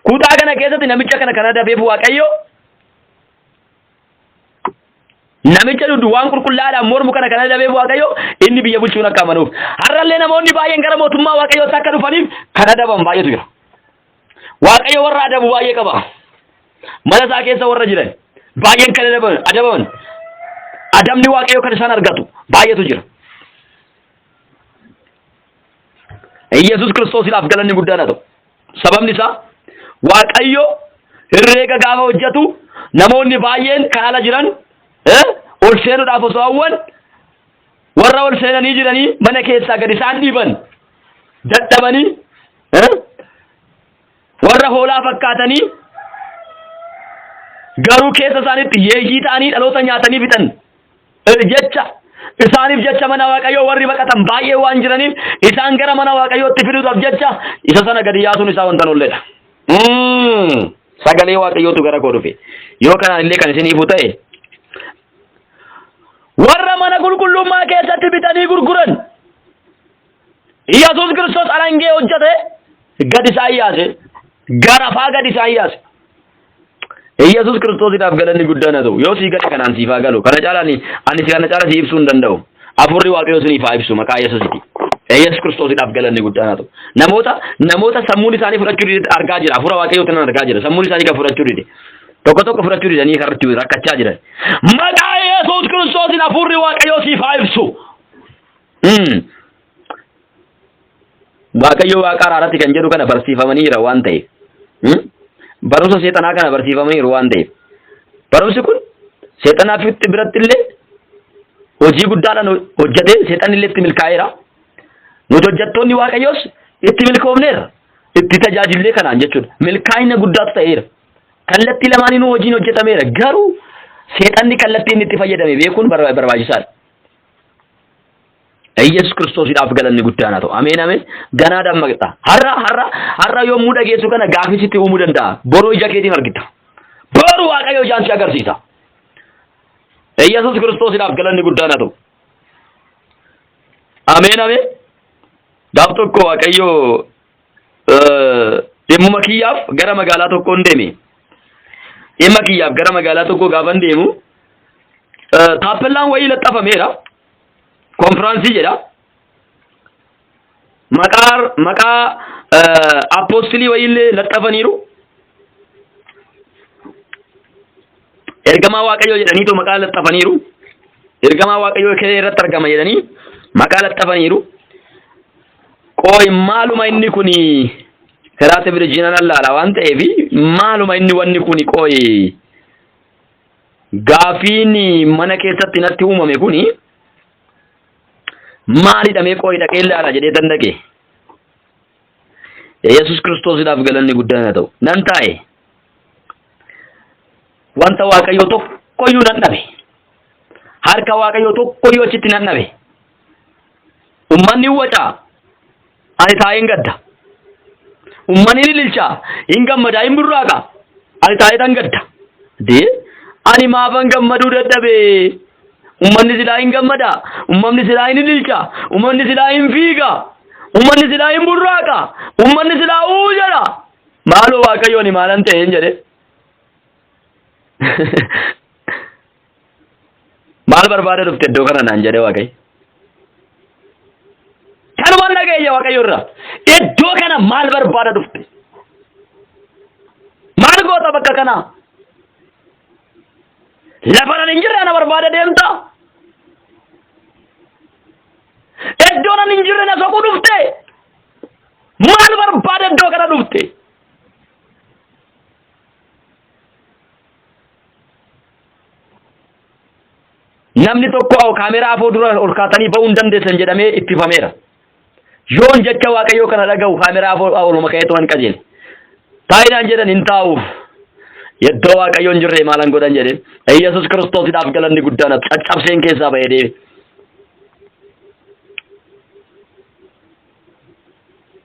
Kutaa kana keessatti namicha kana kan adabeef Waaqayyo namicha duddu waan qulqullaa'aadhaan mormu kana kan adabeef Waaqayyo inni biyya bulchuun akka amanuuf. Har'allee namoonni baay'een gara mootummaa Waaqayyootti akka dhufaniif kan adaban baay'eetu jira. Waaqayyo warra adabu baay'ee qaba. Mana isaa keessa warra jiran baay'een kan adabaman. Adabni Waaqayyo kan isaan argatu baay'eetu jira. Iyyasuus Kiristoosiidhaaf galanni guddaan haa ta'u. Sababni isaa Waaqayyo herreega gaafa hojjetu namoonni baay'een kan ala jiran ol seenuudhaaf osoo hawwan warra ol seenanii jiranii mana keessaa gad isaan dhiiban dadhabanii warra hoolaa fakkaatanii garuu keessa isaaniitti yeeyyii ta'anii dhaloota nyaatanii fixan jecha isaaniif jecha mana Waaqayyoo warri baqatan baay'ee waan jiraniif isaan gara mana Waaqayyootti fiduudhaaf jecha isa sana gadi yaasuun isaa wanta nolledha. Sagalee Waaqayyootu gara koo dhufe. Yoo kanaan illee kan isin ifu ta'e warra mana qulqullummaa keessatti bitanii gurguran Yesuus Kiristoos alangee hojjete gad isaan yaase garafaa gad isaan yaase. Yesuus Kiristoosiidhaaf galanni guddaan haa ta'u. Yoo sii gale kanaan siif haa galu. Kana caalaa ani ani kana caalaa si ibsuu hin danda'u. Hafuurri Waaqayyoo siniif haa ibsu maqaa Yesuusiti. Yesuus Kiristoosiidhaaf galanni guddaan haa ta'u. Namoota namoota sammuun isaanii fudhachuu dide argaa jira. Hafuura Waaqayyootiin nan argaa jira. Sammuun isaanii kan fudhachuu dide. Tokko tokko fudhachuu didanii karratti rakkachaa jiran. Maqaa Yesuus Kiristoosiin hafuurri Waaqayyoo siif haa ibsu. Waaqayyo waaqa araaratti kan jedhu kana barsiifamaniira waan ta'eef. Barumsa seexanaa kana barsiifamaniiru waan ta'eef. Barumsi kun seexanaa biratti illee hojii guddaadhaan hojjetee seexanni illee itti milkaa'eera. Nuti hojjettoonni Waaqayyoos itti milkoofneerra. Itti tajaajillee kanaan jechuudha. Milkaa'ina guddaatu ta'eera. Kallattii lamaaniinuu hojiin hojjetameera. Garuu seexanni kallattii inni itti fayyadame beekuun barbaachisaadha. Iyyasuus Kiristoosiidhaaf galanni guddaan haa ta'u. Ameen ameen. Ganaa dammaqxa. Har'a har'a har'a yommuu dhageessu kana gaafii sitti uumuu danda'a. Boruu ija keetiin argita. Boru Waaqayyo ijaan si agarsiisa. Iyyasuus Kiristoosiidhaaf galanni guddaan haa ta'u. Ameen ameen. Gaaf tokko Waaqayyo dhimmuma kiyyaaf gara magaalaa tokkoon deeme. Dhimma kiyyaaf gara magaalaa tokkoo gaafan deemu taappellaan wayii laxxafameera. Konfiraansii jedha. Maqaa maqaa appoostilii wayiillee laxxafaniiru. Ergamaa Waaqayyoo jedhaniitu maqaa laxxafaniiru. Ergamaa Waaqayyoo kee irratti argama jedhanii maqaa laxxafaniiru. Qooy maaluma inni kuni karaa televizyiinaan allaala waan ta'eef maaluma inni wanni kuni qooy gaafiin mana keessatti natti uumame kuni maalidha mee qooy dhaqee ilaala jedhee tan dhaqe. Yesuus Kiristoosiidhaaf galanni guddaan haa ta'u. Nan taa'e. Wanta Waaqayyoo tokkoyyuu nan dhabe. Harka Waaqayyoo tokkoyyuu achitti nan dhabe. Ummanni hin wacaa. Ani taa'een gadda. Ummanni ni ililcha. Hin gammada, hin burraaqa. Ani taa'ee tan gadda. Dee ani maafan gammaduu dadhabe? Ummanni silaa hin gammada. Ummanni silaa hin ililcha. Ummanni silaa hin fiiga. Ummanni silaa hin burraaqa. Ummanni silaa uu jedha. Maaloo Waaqayyo ani maalan ta'e hin jedhe. Maal barbaada dhufte iddoo kana naan jedhe Waaqayyo. Kanumaan dhageenya Waaqayyo irraa. Iddoo kana maal barbaada dhufte? Maal goota bakka kanaa? Lafa nan hin jirre ana barbaada deemta. Iddoo nan hin jirre na soquu dhufte. Maal barbaada iddoo kana dhufte? Namni tokko kaameraa afoo dura ol kaatanii ba'uu hin dandeessan jedhamee ittifameera. Yoon jecha Waaqayyoo kana dhaga'u kaameraa afoo oluma ka'eetu nan qajeele. Taa'inaan jedhan hin taa'uuf. Iddoo Waaqayyoon hin jirre maalan godhan jedhee. Iyyasuus Kiristoosiidhaaf galanni guddaan caccabseen keessaa ba'ee deeme.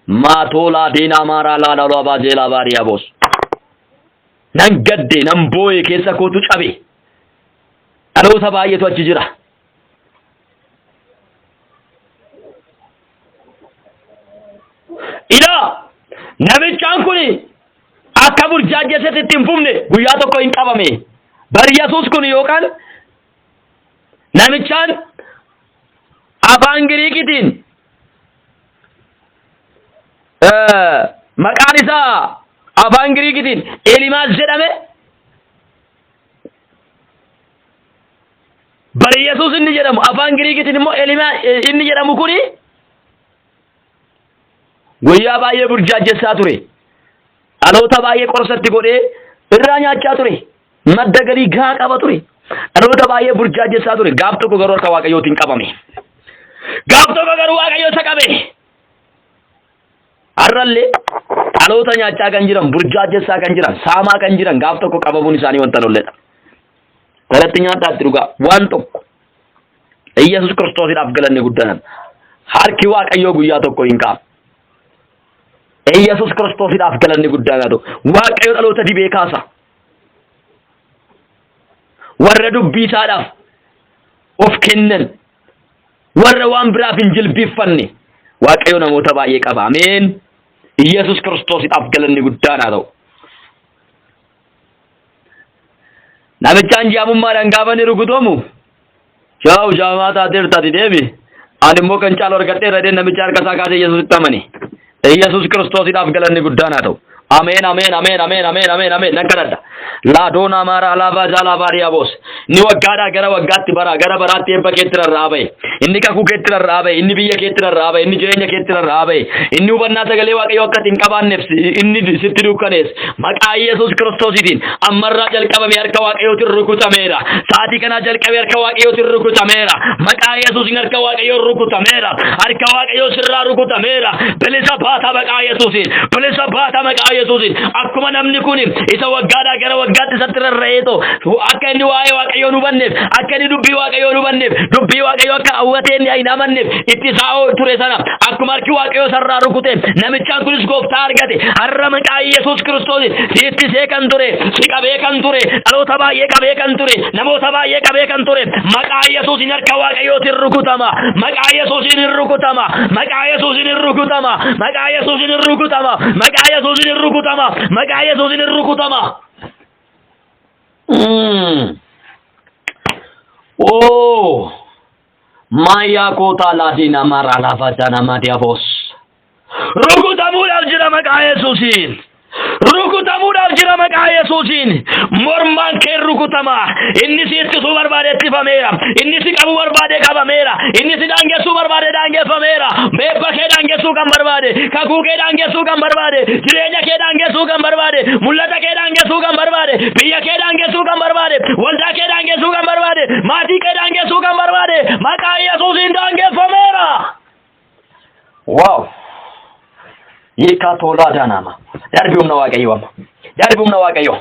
Maatoolaa diinaa maaraa laalaaloo abaajeelaa baariyaa boos. Nan gadde nan booye keessa kootu cabe. Dhaloota baay'eetu achi jira. Ilaa namichaan kun akka burjaajjessetti itti hin fufne guyyaa tokko hin qabame. Bari Yesuus kun yookaan namichaan afaan Giriikitiin maqaan isaa afaan Giriikitiin Elimaas jedhame. Bari Yesuus inni jedhamu afaan Giriikitiin immoo Elimaa inni jedhamu kuni guyyaa baay'ee burjaajjessaa ture. Dhaloota baay'ee qorsatti godhee irraa nyaachaa ture. Madda galii gahaa qaba ture. Dhaloota baay'ee burjaajessaa ture. Gaaf tokko garuu harka Waaqayyootiin qabame. Gaaf tokko garuu Waaqayyo isa qabe. Har'allee dhaloota nyaachaa kan jiran, burjaajessaa kan jiran, saamaa kan jiran gaaf tokko qabamuun isaanii wanta lolledha. Galatti nyaadhaatti dhugaa waan tokko. Iyyasuus Kiristoosiidhaaf galanni guddaan. Harki Waaqayyoo guyyaa tokko hin kaafu. Iyyasuus Kiristoosiidhaaf galanni guddaan haa ta'u. Waaqayyo dhaloota dibee kaasa. Warra dubbii isaadhaaf of kennan, warra waan biraaf hin jilbiiffanne Waaqayyo namoota baay'ee qaba. Ameen. Iyyasuus Kiristoosiidhaaf galanni guddaan haa ta'u. Namichaan jaamummaadhaan gaafa inni rukutomu, Shaawu jaamaa taateerta ati deemi. Ani immoo kan caalu argadheera jedhee namicha harka isaa kaasee Yesuusitti amane. Yesuus Kiristoosiidhaaf galanni guddaan haa ta'u. Ameen ameen ameen ameen ameen ameen ameen nan kadhadha. Laadoon amaaraa alaabaa jaalaa baariyaa boos. Inni waggaadhaa gara waggaatti baraa gara baraatti eebba keetti rarra'aa ba'e. Inni kakuu keetti rarra'aa ba'e. Inni biyya keetti rarra'aa ba'e. Inni jireenya keetti rarra'aa ba'e. Inni hubannaa sagalee Waaqayyoo akka ati hin qabaanneef inni sitti dukkanees. Maqaa Yesuus Kiristoosiitiin ammarraa jalqabame harka Waaqayyootiin rukutameera. Sa'aatii kanaa jalqabee harka Waaqayyootiin rukutameera. Maqaa Yesuusiin harka Waaqayyoon rukutameera. Harka Waaqayyoo sirraa rukutameera. Bilisa baata maqaa Yesuusiin. Bilisa baata maqaa Yesuusiin. Akkuma namni kun isa waggaadhaa gara waggaatti isatti rarra'eetoo akka inni waa'ee Waaqayyoo hin hubanneef, akka inni dubbii Waaqayyoo hin hubanneef, dubbii Waaqayyoo akka hawwatee inni hin amanneef itti isaa ture sana akkuma harki Waaqayyoo sarraa rukute namichaan kunis gooftaa argate. Har'a maqaa Yesuus Kiristoos si ittisee kan ture, si qabee kan ture, dhaloota baay'ee qabee kan ture, namoota baay'ee qabee kan ture maqaa Yesuusiin harka Waaqayyootiin rukutama. Maqaa Yesuusiin hin rukutama. Maqaa Yesuusiin hin rukutama. Maqaa Yesuusiin hin rukutama. Maqaa Yesuusiin hin rukutama. Maqaa Yesuusiin hin rukutama. Oh. Maayaa kootaa laadiin amaaraa laafaa jaanamaa diyaboos. Rukutamuudhaaf jira maqaa Yesuusiin. Rukutamuudhaaf jira maqaa Yesuusiin. Mormaan kee rukutama. Inni si ittisuu barbaade ittifameera. Inni si qabuu barbaade qabameera. Inni si daangessuu barbaade daangeffameera. Beebba kee daangessuu kan barbaade, kakuu kee daangessuu kan barbaade, jireenya kee daangessuu kan barbaade, mul'ata kee daangessuu kan barbaade, biyya kee daangessuu kan barbaade, waldaa kee daangessuu kan barbaade, maatii kee daangessuu kan barbaade, maqaa Yesuusiin daangeffameera. Waaw! Hiikaa toolaa daanaama. Darbi humna Waaqayyoo amma. Darbi humna Waaqayyoo.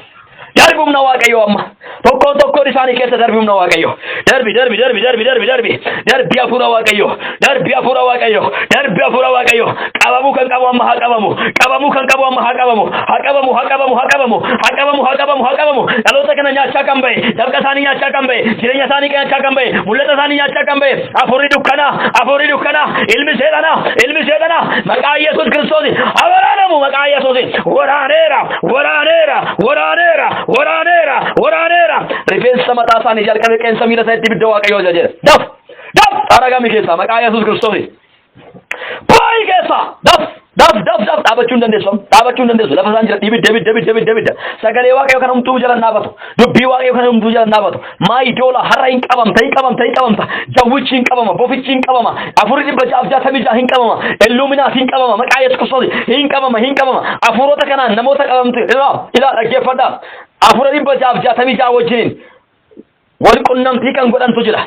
Darbi humna Waaqayyoo amma. Tokkoon tokkoon isaanii keessa darbi humna Waaqayyoo. Darbi darbi darbi darbi darbi darbi. Darbi hafuura Waaqayyoo. Darbi hafuura Waaqayyoo. Darbi hafuura Waaqayyoo. Qabamuu kan qabu amma haa qabamu. Qabamuu kan qabu amma haa qabamu. Haa qabamu haa qabamu haa qabamu. Haa qabamu haa qabamu haa qabamu. Dhaloota kana nyaachaa kan ba'e. Dafqa isaanii nyaachaa kan ba'e. Jireenya isaanii nyaachaa kan ba'e. Mul'ata isaanii nyaachaa kan ba'e. Hafuurri dukkanaa, hafuurri dukkanaa, ilmi seexanaa, ilmi seexanaa, maqaa Yesuus Kiristoos haa waraanamu maqaa Yesuus. Waraaneera, waraaneera, waraaneera, waraaneera, waraaneera. Rifeensa mataa isaanii jalqabee qeensa miila isaaniitti ibidda Waaqayyoo ajajeera. Daf, daf, xaragami keessaa maqaa Yesuus Kiristoos. Baay'ee keessaa daf daf daf daf dhaabachuu hin dandeessu dhaabachuu hin dandeessu lafa isaan jira ibidda ibidda ibidda ibidda ibidda sagalee waaqayyoo kana humtuu jala hin dhaabatu dubbii waaqayyoo kana humtuu jala hin dhaabatu maayi doola har'a hin qabamta hin qabamta hin qabamta jawwichi hin qabama bofichi hin qabama afurri 666 hin qabama illuminaati hin qabama maqaa yesuus kiristoos hin qabama hin qabama afuurota kanaan namoota qabamtu ilaa ilaa dhaggeeffadhaa afura 666 wajjiniin wal qunnamtii kan godhantu jira.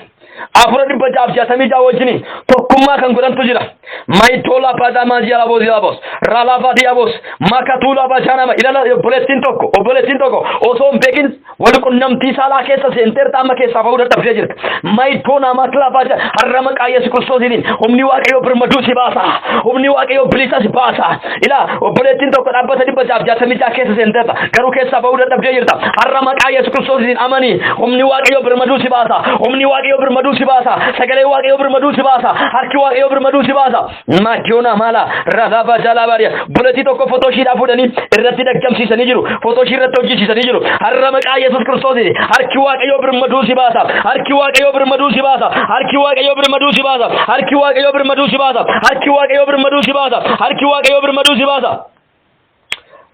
Afura 666 wajjiniin tokkummaa kan godhantu jira. Maayitoola Paadaamaa Jiyaabos Yaabos Ralaafaa Diyaabos Makatuula Bajaanama ilala obboleettiin tokko osoo hin beekin wal qunnamtii saalaa keessa seenteerta, amma keessaa bahuu dadhabdee jirta. Maayitoona Makilaafaa har'a maqaa Yesuus Kiristoosiin humni Waaqayyoo birmaduu si baasa. Humni Waaqayyoo bilisa si baasa. Ilaa, obboleettiin tokko dhaabbata 666 keessa seenteerta, garuu keessaa bahuu dadhabdee jirta. Har'a maqaa Yesuus Kiristoosiin amanii, humni Waaqayyoo birmaduu si baasa. Humni Waaqayyoo birmaduu si baasa. Sagalee Waaqayyoo birmaduu si baasa. Harki Waaqayyoo birmaduu si baasa. Maakiyona maala razaaba jaalaabaariya. Obboleettii tokko fotoo ishiidhaa fuudhanii irratti dhaggamsiisanii jiru. Fotoo ishii irratti hojjechiisanii jiru. Har'a maqaa Yesuus Kiristoosiin harki Waaqayyoo birmaduu si baasa. Harki Waaqayyoo birmaduu si baasa. Harki Waaqayyoo birmaduu si baasa. Harki Waaqayyoo birmaduu si baasa. Harki Waaqayyoo birmaduu si baasa. Harki Waaqayyoo birmaduu si baasa.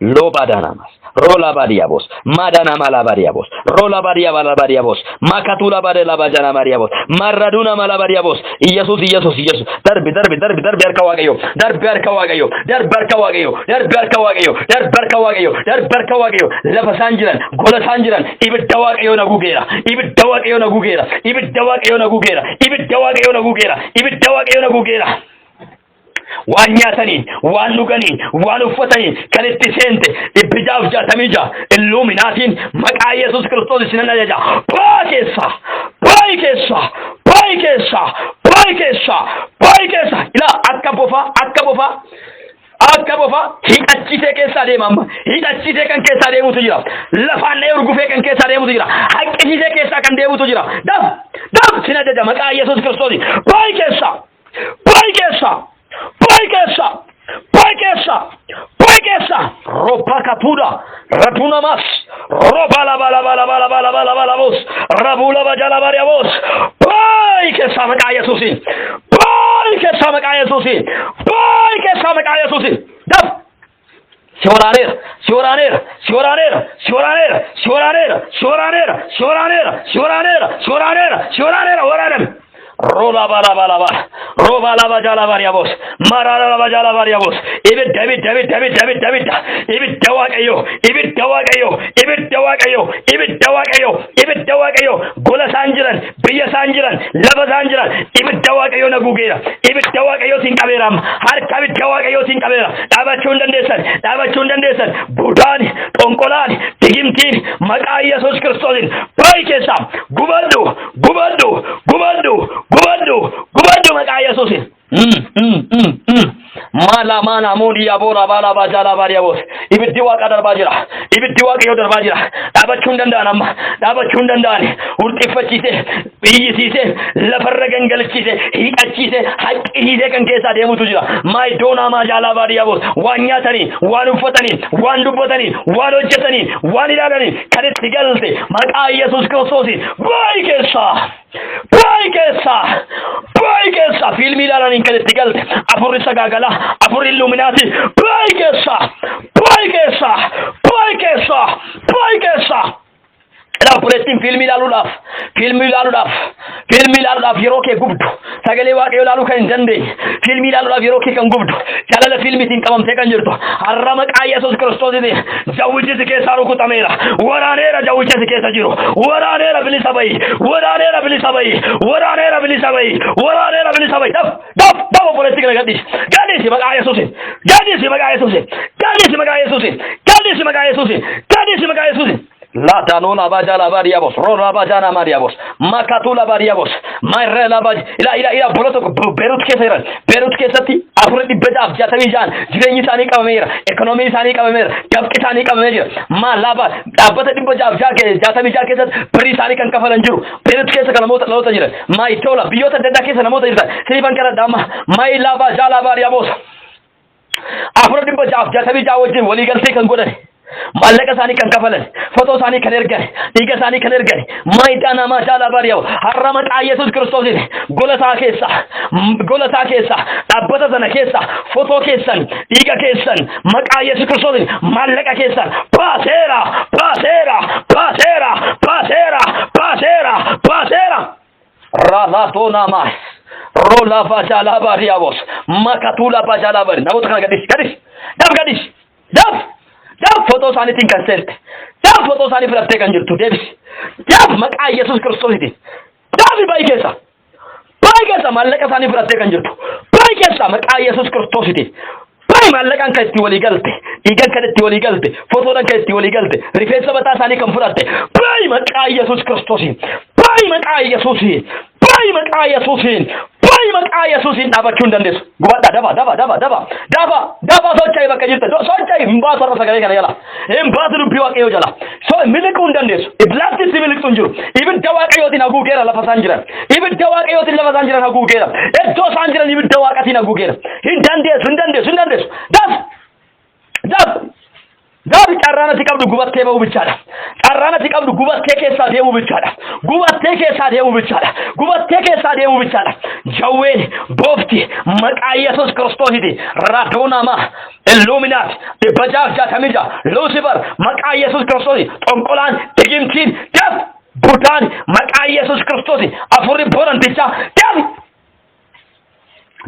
Loobaadaanamas. Roolaabaadiyaabos. Maadaanaamaalaabaadiyaabos. Roolaabaadiyaabaalaabaadiyaabos. Makatuulaabaadelaabaajaanaamaadiyaabos. Marraduunamaalabaadiyaabos. Iyyasuus, Iyyasuus, Iyyasuus. Darbi, darbi, darbi, darbi, harka Waaqayyo. Darbi, harka Waaqayyo. Darbi, harka Waaqayyo. Darbi, harka Waaqayyo. Darbi, harka Waaqayyo. Darbi, harka Waaqayyo. Lafa isaan jiran, gola isaan jiran, ibidda Waaqayyo na gugeera. Ibidda Waaqayyo na gugeera. Ibidda Waaqayyo na gugeera. Ibidda Waaqayyo na gugeera. Ibidda Waaqayyo na gugeera. Waan nyaataniin, waan dhuganiin, waan uffataniin kan itti seente 666 Illuminaatiin maqaa Yesuus Kiristoos isinan ajaja. Baa keessa, baayi keessa, baayi keessa, baayi keessa, baayi keessa. Ilaa, akka bofaa, akka bofaa, akka bofaa hidhachiisee keessaa deema amma. Hidhachiisee kan keessaa deemutu jira. Lafaan dha'ee urgufee kan keessaa deemutu jira. Haqqisiisee keessaa kan deemutu jira. Daf, daf, sin ajaja maqaa Yesuus Kiristoos. Baayi keessa. Baayi keessa! Baayi keessa! Baayi keessa! Baayi keessa! Roba katuudha. Radunamas. Roba laba laba laba laba laba laba labos. Rabu laba jala bariabos. Baayi keessa maqaa Yesuusiin. Baayi keessa maqaa Yesuusiin. Baayi keessa maqaa Yesuusiin. Daf! Si waraaneera, si waraaneera, si waraaneera, si waraaneera, si waraaneera, si waraaneera, si waraaneera, si waraaneera, si waraaneera, si waraaneera, waraaname. Roba bala bala bala. Roba laba jala bariabos. Marara laba jala bariabos. Ibidda, ibidda, ibidda, ibidda, ibidda, ibidda. Ibidda Waaqayyo, ibidda Waaqayyo, ibidda Waaqayyo, ibidda Waaqayyo, ibidda Waaqayyo. Gola isaan jiran, biyya isaan jiran, lafa isaan jiran, ibidda Waaqayyo na gugeera. Ibidda Waaqayyootiin qabeera amma. Harka ibidda Waaqayyootiin qabeera. Dhaabachuu hin dandeessan, dhaabachuu hin dandeessan. Budaan, xonqolaan, digimtiin maqaa Yesuus Kiristoosiin bayi keessaa, gubadhu, gubadhu, gubadhu, gubadhu, gubadhu maqaa Yesuusiin. Maala maana muudii aboora baala baajaalaa baariyaboos. Ibiddi Waaqa darbaa jira. Ibiddi Waaqayyoo darbaa jira. Dhaabachuu hin danda'an amma. Dhaabachuu hin danda'an. Hurxiffachiise, biyyisiise, lafarra gangalchiise, hiixachiise, haqqisiisee kan keessaa deemutu jira. Maayidoonaa maajaalaa baariyaboos. Waan nyaatanii, waan uffatanii, waan dubbatanii, waan hojjetanii, waan ilaalanii kan itti galte maqaa Yesuus Kiristoosiin baayi keessaa. Baayi keessaa! Baayi keessaa! Fiilmii ilaalaniin kan itti galte afurri sagaagalaa, afurri Illuminaati. Baayi keessaa! Baayi keessaa! Baayi keessaa! Baayi keessaa! Ilaa, obboleettiin fiilmii ilaaluudhaaf, fiilmii ilaaluudhaaf, fiilmii ilaaluudhaaf yeroo kee gubdu, sagalee Waaqayyoo ilaaluu kan hin dandeenye, fiilmii ilaaluudhaaf yeroo kee kan gubdu, jaalala fiilmiitiin qabamtee kan jirtu, har'a maqaa Yesuus Kiristoosiin jawwichi si keessaa rukutameera. Waraaneera jawwicha si keessa jiru. Waraaneera, bilisa bahi. Waraaneera, bilisa bahi. Waraaneera, bilisa bahi. Waraaneera, bilisa bahi. Daf, daf, daf, obboleettii kana gadhiisi. Gadhiisi maqaa Yesuusiin. Gadhiisi maqaa Yesuusiin. Gadhiisi maqaa Yesuusiin. Gadhiisi maqaa Yesuusiin. Gadhiisi maqaa Yesuusiin. La dano la baja la bariabos, ro la baja na mariabos, makatu la bariabos, mayre la baj, ila ila ila. Bola tokko Beerut keessa jiran, Beerut keessatti afur 666 jireenyi isaanii qabameera, ekonomiin isaanii qabameera, dafqi isaanii qabamee jira. Ma laba dhaabbata 666 keessatti birrii isaanii kan kafalan jiru. Beerut keessa kan namoota jiran, maayitoola biyyoota adda addaa keessa namoota jirtan, sinifan kana dhamma, maay la baja la bariabos. Afur 666 wajjin waliigaltee kan godhan, maallaqa isaanii kan kafalan, fotoo isaanii kan ergan, dhiiga isaanii kan ergan, maayidaa namaa jaalaa baariyaa'u, har'a maqaa Yesuus Kiristoosiin gola isaa keessa, gola isaa keessa, dhaabbata sana keessa fotoo keessan, dhiiga keessan, maqaa Yesuus Kiristoosiin maallaqa keessan baaseera, baaseera, baaseera, baaseera, baaseera, baaseera. Raalaatoonaamaas roolaa jaalaa baariyaabos makatuula jaalaa baari. Namoota kana gadhiisi, gadhiisi, daf, gadhiisi, daf, daf. Fotoo isaaniitiin kan seente, daf. Fotoo isaanii filattee kan jirtu deebisi, daf, maqaa Yesuus Kiristoositiin daafi bayi keessa. Baay'ee keessa maallaqa isaanii fudhattee kan jirtu. Baay'ee keessa maqaa Yesuus Kiristoositiin. Baay'ee maallaqaan kan itti walii galte, dhiigan kan itti walii galte, fotoodhaan kan itti walii galte, rifeensa mataa isaanii kan fudhatte. Baay'ee maqaa Yesuus Kiristoosiin. Baay'ee maqaa Yesuusiin. Baay'ee maqaa Yesuusiin. Baay'ee maqaa Yesuusiin dhaabachuu hin dandeessu. Gubadhaa dafa dafa dafa dafa dafa dafa socho'i bakka jirta socho'i hin baasu har'a sagalee kana jala hin baasu dubbii waaqayyoo jala so miliquu hin dandeessu iblaatti si miliqsu hin jiru ibidda waaqayyootiin haguugeera lafa isaan jiran ibidda waaqayyootiin lafa isaan jiran haguugeera iddoo isaan jiran ibidda waaqatiin haguugeera hin dandeessu hin dandeessu hin dandeessu daf daf Gaafi carraan ati qabdu gubattee ba'uu bichaadha. Carraan ati qabdu gubattee keessaa deemuu bichaadha. Gubattee keessaa deemuu bichaadha. Gubattee keessaa deemuu bichaadha. Jawween boofti maqaa Yesuus Kiristoositi. Raadoonamaa Illuuminaat 666 Luusifer maqaa Yesuus Kiristoosi xonqolaan digimtiin daf budaan maqaa Yesuus Kiristoosi afurri borantichaa daf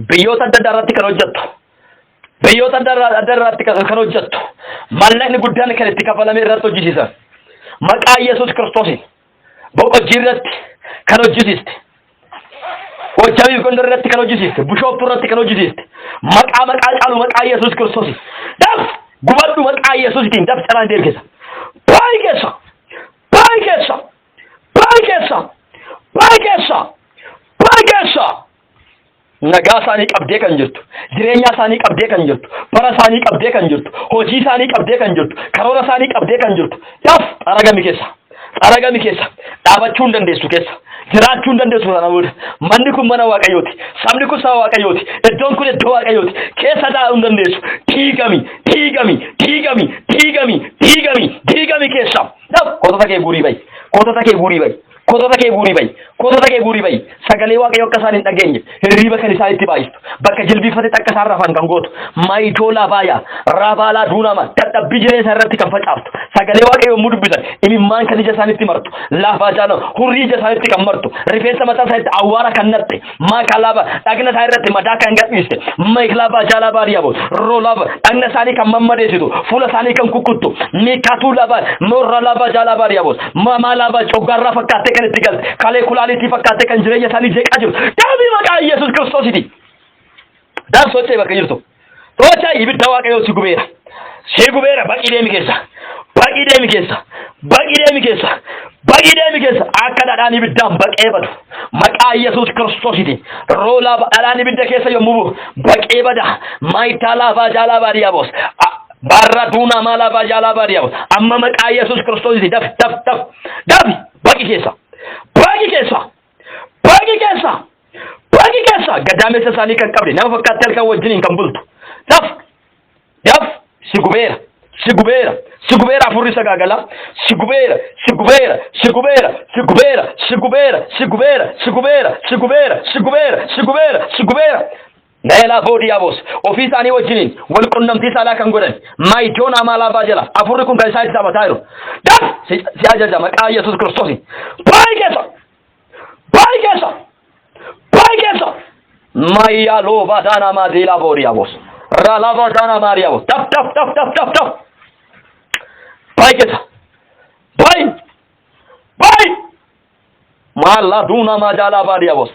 biyyoota adda addaa irratti kan hojjettu. Biyyoota adda addaa irratti kan hojjettu mallaqni guddaan kan itti kafalame irratti hojjisiisan maqaa Yesuus Kiristoosiin boqojjii irratti kan hojjisiiste Goojjamii fi Gondor irratti kan hojjisiiste Bishooftuu irratti kan hojjisiiste maqaa maqaa caalu maqaa Yesuus Kiristoosiin daf gubadhu maqaa Yesuusitiin daf caraan deemkisa baay'ee keessa baay'ee keessa baay'ee keessa baay'ee keessa baay'ee keessa Nagaa isaanii qabdee kan jirtu, jireenya isaanii qabdee kan jirtu, bara isaanii qabdee kan jirtu, hojii isaanii qabdee kan jirtu, karoora isaanii qabdee kan jirtu. Daf xaragami keessa. Xaragami keessa. Dhaabachuu hin dandeessu keessa. Jiraachuu hin dandeessu sana booda. Manni kun mana Waaqayyooti. Sabni kun saba Waaqayyooti. Iddoon kun iddoo Waaqayyooti. Keessa taa'uu hin dandeessu. Diigami, diigami, diigami, diigami, diigami, diigami keessa. Daf kotota kee guurii ba'i. Kotota kee guurii ba'i. Kotota kee guurii ba'i. Kotota kee guurii ba'i. Sagalee Waaqayyoo akka isaan hin dhageenye hirriiba kan isaan itti baay'istu. Bakka jilbiifatetti akka isaan rafan kan gootu. Maayitoo laabaaya raabaalaa duunama dadhabbii jireenya isaa irratti kan facaaftu. Sagalee Waaqayyoo yommuu dubbisan imimmaan kan ija isaanitti martu. Laafaa jaala hurrii ija isaanitti kan martu. Rifeensa mataa isaanitti awwaara kan natte. Maakalaaba dhagna isaa irratti madaa kan gadhiiste. Maayikalaabaa jaalabaa diyaabo. Roolaaba dhagna isaanii kan mammadeessitu. Fuula isaanii kan kukkuttu. Miikatuu laba morra laba jaalabaa diyaabo. Mamaa laba coggaarraa fakkaattee kan itti galte. Kalee kulaaliitii fakkaattee kan jireenya isaanii jeeqaa jiru. Daabii maqaa Yesuus Kiristoositi. Daaf socho'e bakka jirtu. Socho'e ibidda waaqayyoo si gubeera. Si gubeera baqii deemi keessa. Baqii deemi keessa. Baqii deemi keessa. Baqii deemi keessa. Akka dhadhaan ibiddaan baqee badu. Maqaa Yesuus Kiristoositi. Roolaa dhadhaan ibidda keessa yommuu bu'u baqee bada. Maayitaa laafaa jaalaa baadiyyaa boos. Barra duunaa maalaa baajaalaa baadiyyaa boos. Amma maqaa Yesuus Kiristoositi. Daf daf daf. Dafi baqi keessa. Baqi keessa. Baqi keessa. Baqi keessa gadaameessa isaanii kan qabde nama fakkaatte halkan wajjiniin kan bultu. Daf daf si gubeera si gubeera si gubeera afurri sagaagalaa si gubeera si gubeera si gubeera si gubeera si gubeera si gubeera si gubeera si gubeera si gubeera si gubeera si gubeera. Meelaa boodiyaabos ofii isaanii wajjiniin wal qunnamtii saalaa kan godhan maayidoon amaalaa jala afurri kun kan isaan itti taphataa jiru. Daf si ajaja maqaa Yesuus Kiristoosiin. Baay'ee keessa baay'ee keessa baay'ee keessa Maya loba dana madila boriabos. Ralava dana mariabos. Daf daf daf daf daf daf. Baay'ee keessa. Baay'ee. Baay'ee. Mala duna majala bariabos.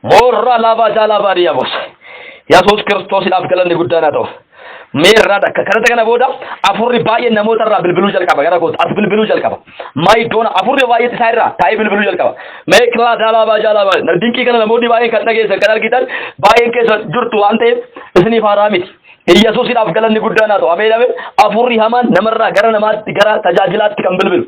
Morra lava jala bariabos. Yesuus Kiristoosiidhaaf galanni guddaan haa ta'u. Meerraa dhakka kanatti kana booda afurri baay'een namoota irraa bilbiluu jalqaba gara kootu as bilbiluu jalqaba. Maayidoona afurri baay'een isaa irraa taa'ee bilbiluu jalqaba. Meeklaa daalaa baajaalaa baay'ee dinqii kana namoonni baay'een kan dhageessan kan argitan baay'een keessa jirtu waan ta'eef isiniif haaraa miti. Yesuusiidhaaf galanni guddaan haa ta'u. Ameen ameen. Afurri hamaan namarraa gara namaatti gara tajaajilaatti kan bilbilu.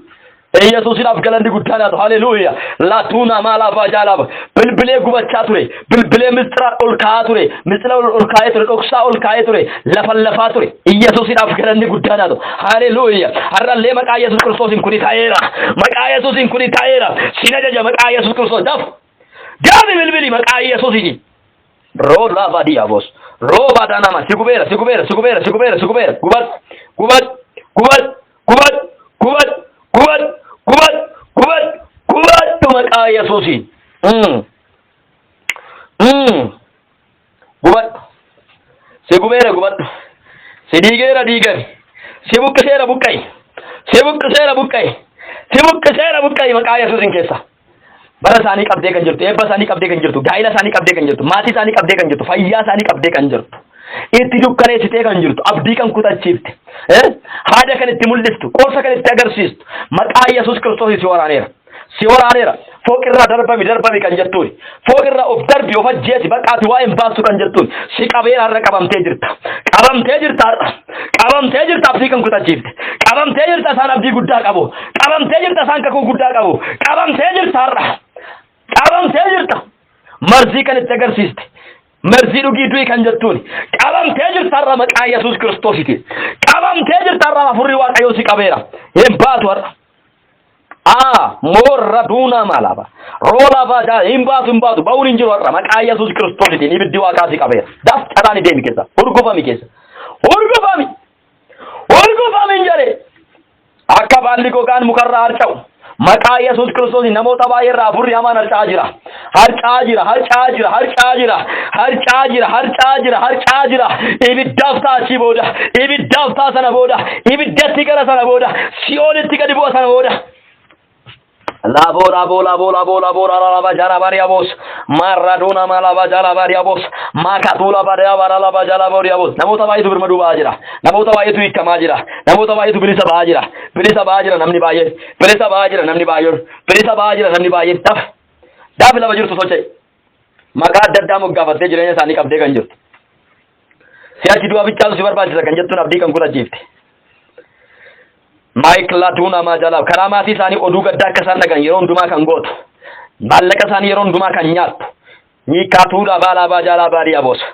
Yesuusiidhaaf galanni guddaan haa ta'u. Haleluuyaa. Laatuuna maalaa jaalaaba. Bilbilee gubachaa ture. Bilbilee mistira ol kaa'aa ture. Mistira ol kaa'ee ture. Dhoksaa ol kaa'ee ture. Lafa lafaa ture. Yesuusiidhaaf galanni guddaan haa ta'u. Haleluuyaa. Har'allee maqaa Yesuus Kiristoosiin kuni ta'eera. Maqaa Yesuusiin kuni ta'eera. Sin ajaja maqaa Yesuus Kiristoos. Daf. Daabi bilbili maqaa Yesuusiin. Roola baadiyyaa boos. Rooba daanama. Si gubeera. Si gubeera. Si gubeera. Si gubeera. Si gubeera. Gubad. Gubad. Gubad. Gubad. Gubad. Gubad. Gubad. Gubad. Gubadhu maqaa Yesuusiin. Gubadhu. Si gubeera gubadhu. Si diigeera diigami. Si buqqiseera buqqa'i. Si buqqiseera buqqa'i. Si buqqiseera buqqa'i maqaa Yesuusiin keessa. Bara isaanii qabdee kan jirtu, eebba isaanii qabdee kan jirtu, gaa'ila isaanii qabdee kan jirtu, maatii isaanii qabdee kan jirtu, fayyaa isaanii qabdee kan jirtu, itti dukkaneessitee kan jirtu, abdii kan kutachiifte, haada kan itti mul'istu, qorsa kan itti agarsiistu, maqaa Yesuus Kiristoos si waraaneera. Si waraaneera. Fooqirraa darbami darbami kan jettuuni. Fooqirraa of darbi of ajjeesi bakka ati waa hin baastu kan jettuuni. Si qabeera har'a qabamtee jirta. Qabamtee jirta har'a. Qabamtee jirta abdii kan kutachiifte. Qabamtee jirta isaan abdii guddaa qabu. Qabamtee jirta isaan kakuu guddaa qabu. Qabamtee jirta har'a. Qabamtee jirta. Marzii kan itti agarsiiste. Marzii dhugii du'i kan jettuuni. Qabamtee jirta har'a maqaa Yesuus Kiristoositiin. Qabamtee jirta har'a hafuurri Waaqayyoo si qabeera. Hin baatu har'a. Aa moorra duunaa maalaba. Roolaa baajaa hin baatu hin baatu ba'uun hin jiru har'a maqaa Yesuus Kiristoositiin ibiddi waaqaa si qabeera. Daf caraan deemi keessa. Hurgufami keessa. Hurgufami. Hurgufami hin jedhe. Akka baalli gogaan mukarraa harca'u. Maqaa Yesuus Kiristoosiin namoota baay'ee irraa hafuurri hamaan harca'aa jira. Harca'aa jira, harca'aa jira, harca'aa jira, harca'aa jira, harca'aa jira, harca'aa jira. Ibiddaaf ta'a achii booda, ibiddaaf ta'a sana booda, ibiddatti gara sana booda, si'oolitti gadi bu'a sana booda. Laaboo laaboo laaboo laaboo laaboo laabaa jara bariya boos maradona malaba jala bariya boos makatula bariya bara laba jala bariya boos. Namoota baay'eetu birmaduu ba'aa jira. Namoota baay'eetu hiikamaa jira. Namoota baay'eetu bilisa ba'aa jira. Bilisa ba'aa jira namni baay'een. Bilisa ba'aa jira namni baay'een. Bilisa ba'aa jira namni baay'een. Dafa. Dafi lafa jirtu socho'i. Maqaa adda addaa moggaafattee jireenya isaanii qabdee kan jirtu. Si'achi du'a bichaatu si barbaachisa kan jettuun abdii kan kutachiifte. Maayik Latuuna Maajalaaf karaa maatii isaanii oduu gaddaa akka isaan dhagan yeroo hundumaa kan gootu. Maallaqa isaanii yeroo hundumaa kan nyaattu. Niikaatuudha baalaa baajaalaa baarii aboosa.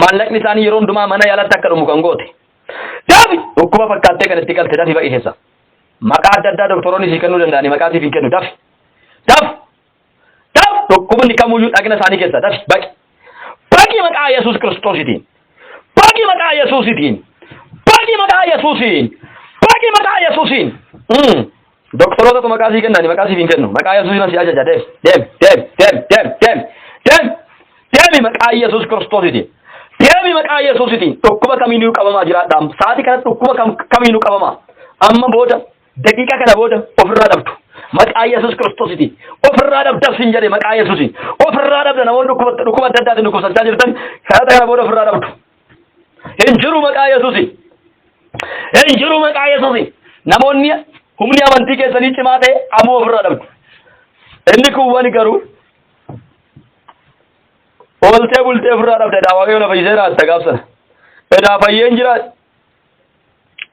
Maallaqni isaanii yeroo hundumaa mana yaalatti akka dhumu kan goote. Dafi dhukkuba fakkaattee kan itti galte dafi ba'i keessa. Maqaa adda addaa doktoroonni sii kennuu danda'anii maqaa siif hin kennu dafi. Dafi. Dafi dhukkubni kamuyyuu dhagna isaanii keessa dafi baqi. Baqi maqaa Yesuus Kiristoositiin. Baqi maqaa Yesuusitiin. Baqi maqaa Yesuusiin. Baqi maqaa Yesuusiin. Doktorootatu maqaa sii kennani maqaa siif hin kennu. Maqaa Yesuusiin si ajaja deem deem deem deem deem deem deem deemi maqaa Yesuus Kiristoositiin. Deemi maqaa Yesuusitiin. Dhukkuba kamiinuu qabamaa jiraadha. Sa'aatii kanatti dhukkuba kamiinuu qabamaa. Amma booda daqiiqaa kana booda ofirraa dhabdu. Maqaa Yesuus Kiristoositiin. Ofirraa dhabda sin jedhe maqaa Yesuusiin. Ofirraa dhabda namoonni dhukkuba adda addaatiin dhukkubsachaa jirtan kadhata kana booda ofirraa dhabdu. Hin jiru maqaa Yesuusiin. Hin jiru maqaa Yesuusiin. Namoonni humni amantii keessanii cimaa ta'e ammoo ofirraa dhabdu. Inni kuuwwan garuu ooltee bultee ofirraa dhabda. Edaa Waaqayyo na fayyiseera atta gaaf sana. Edaa fayyeen jira.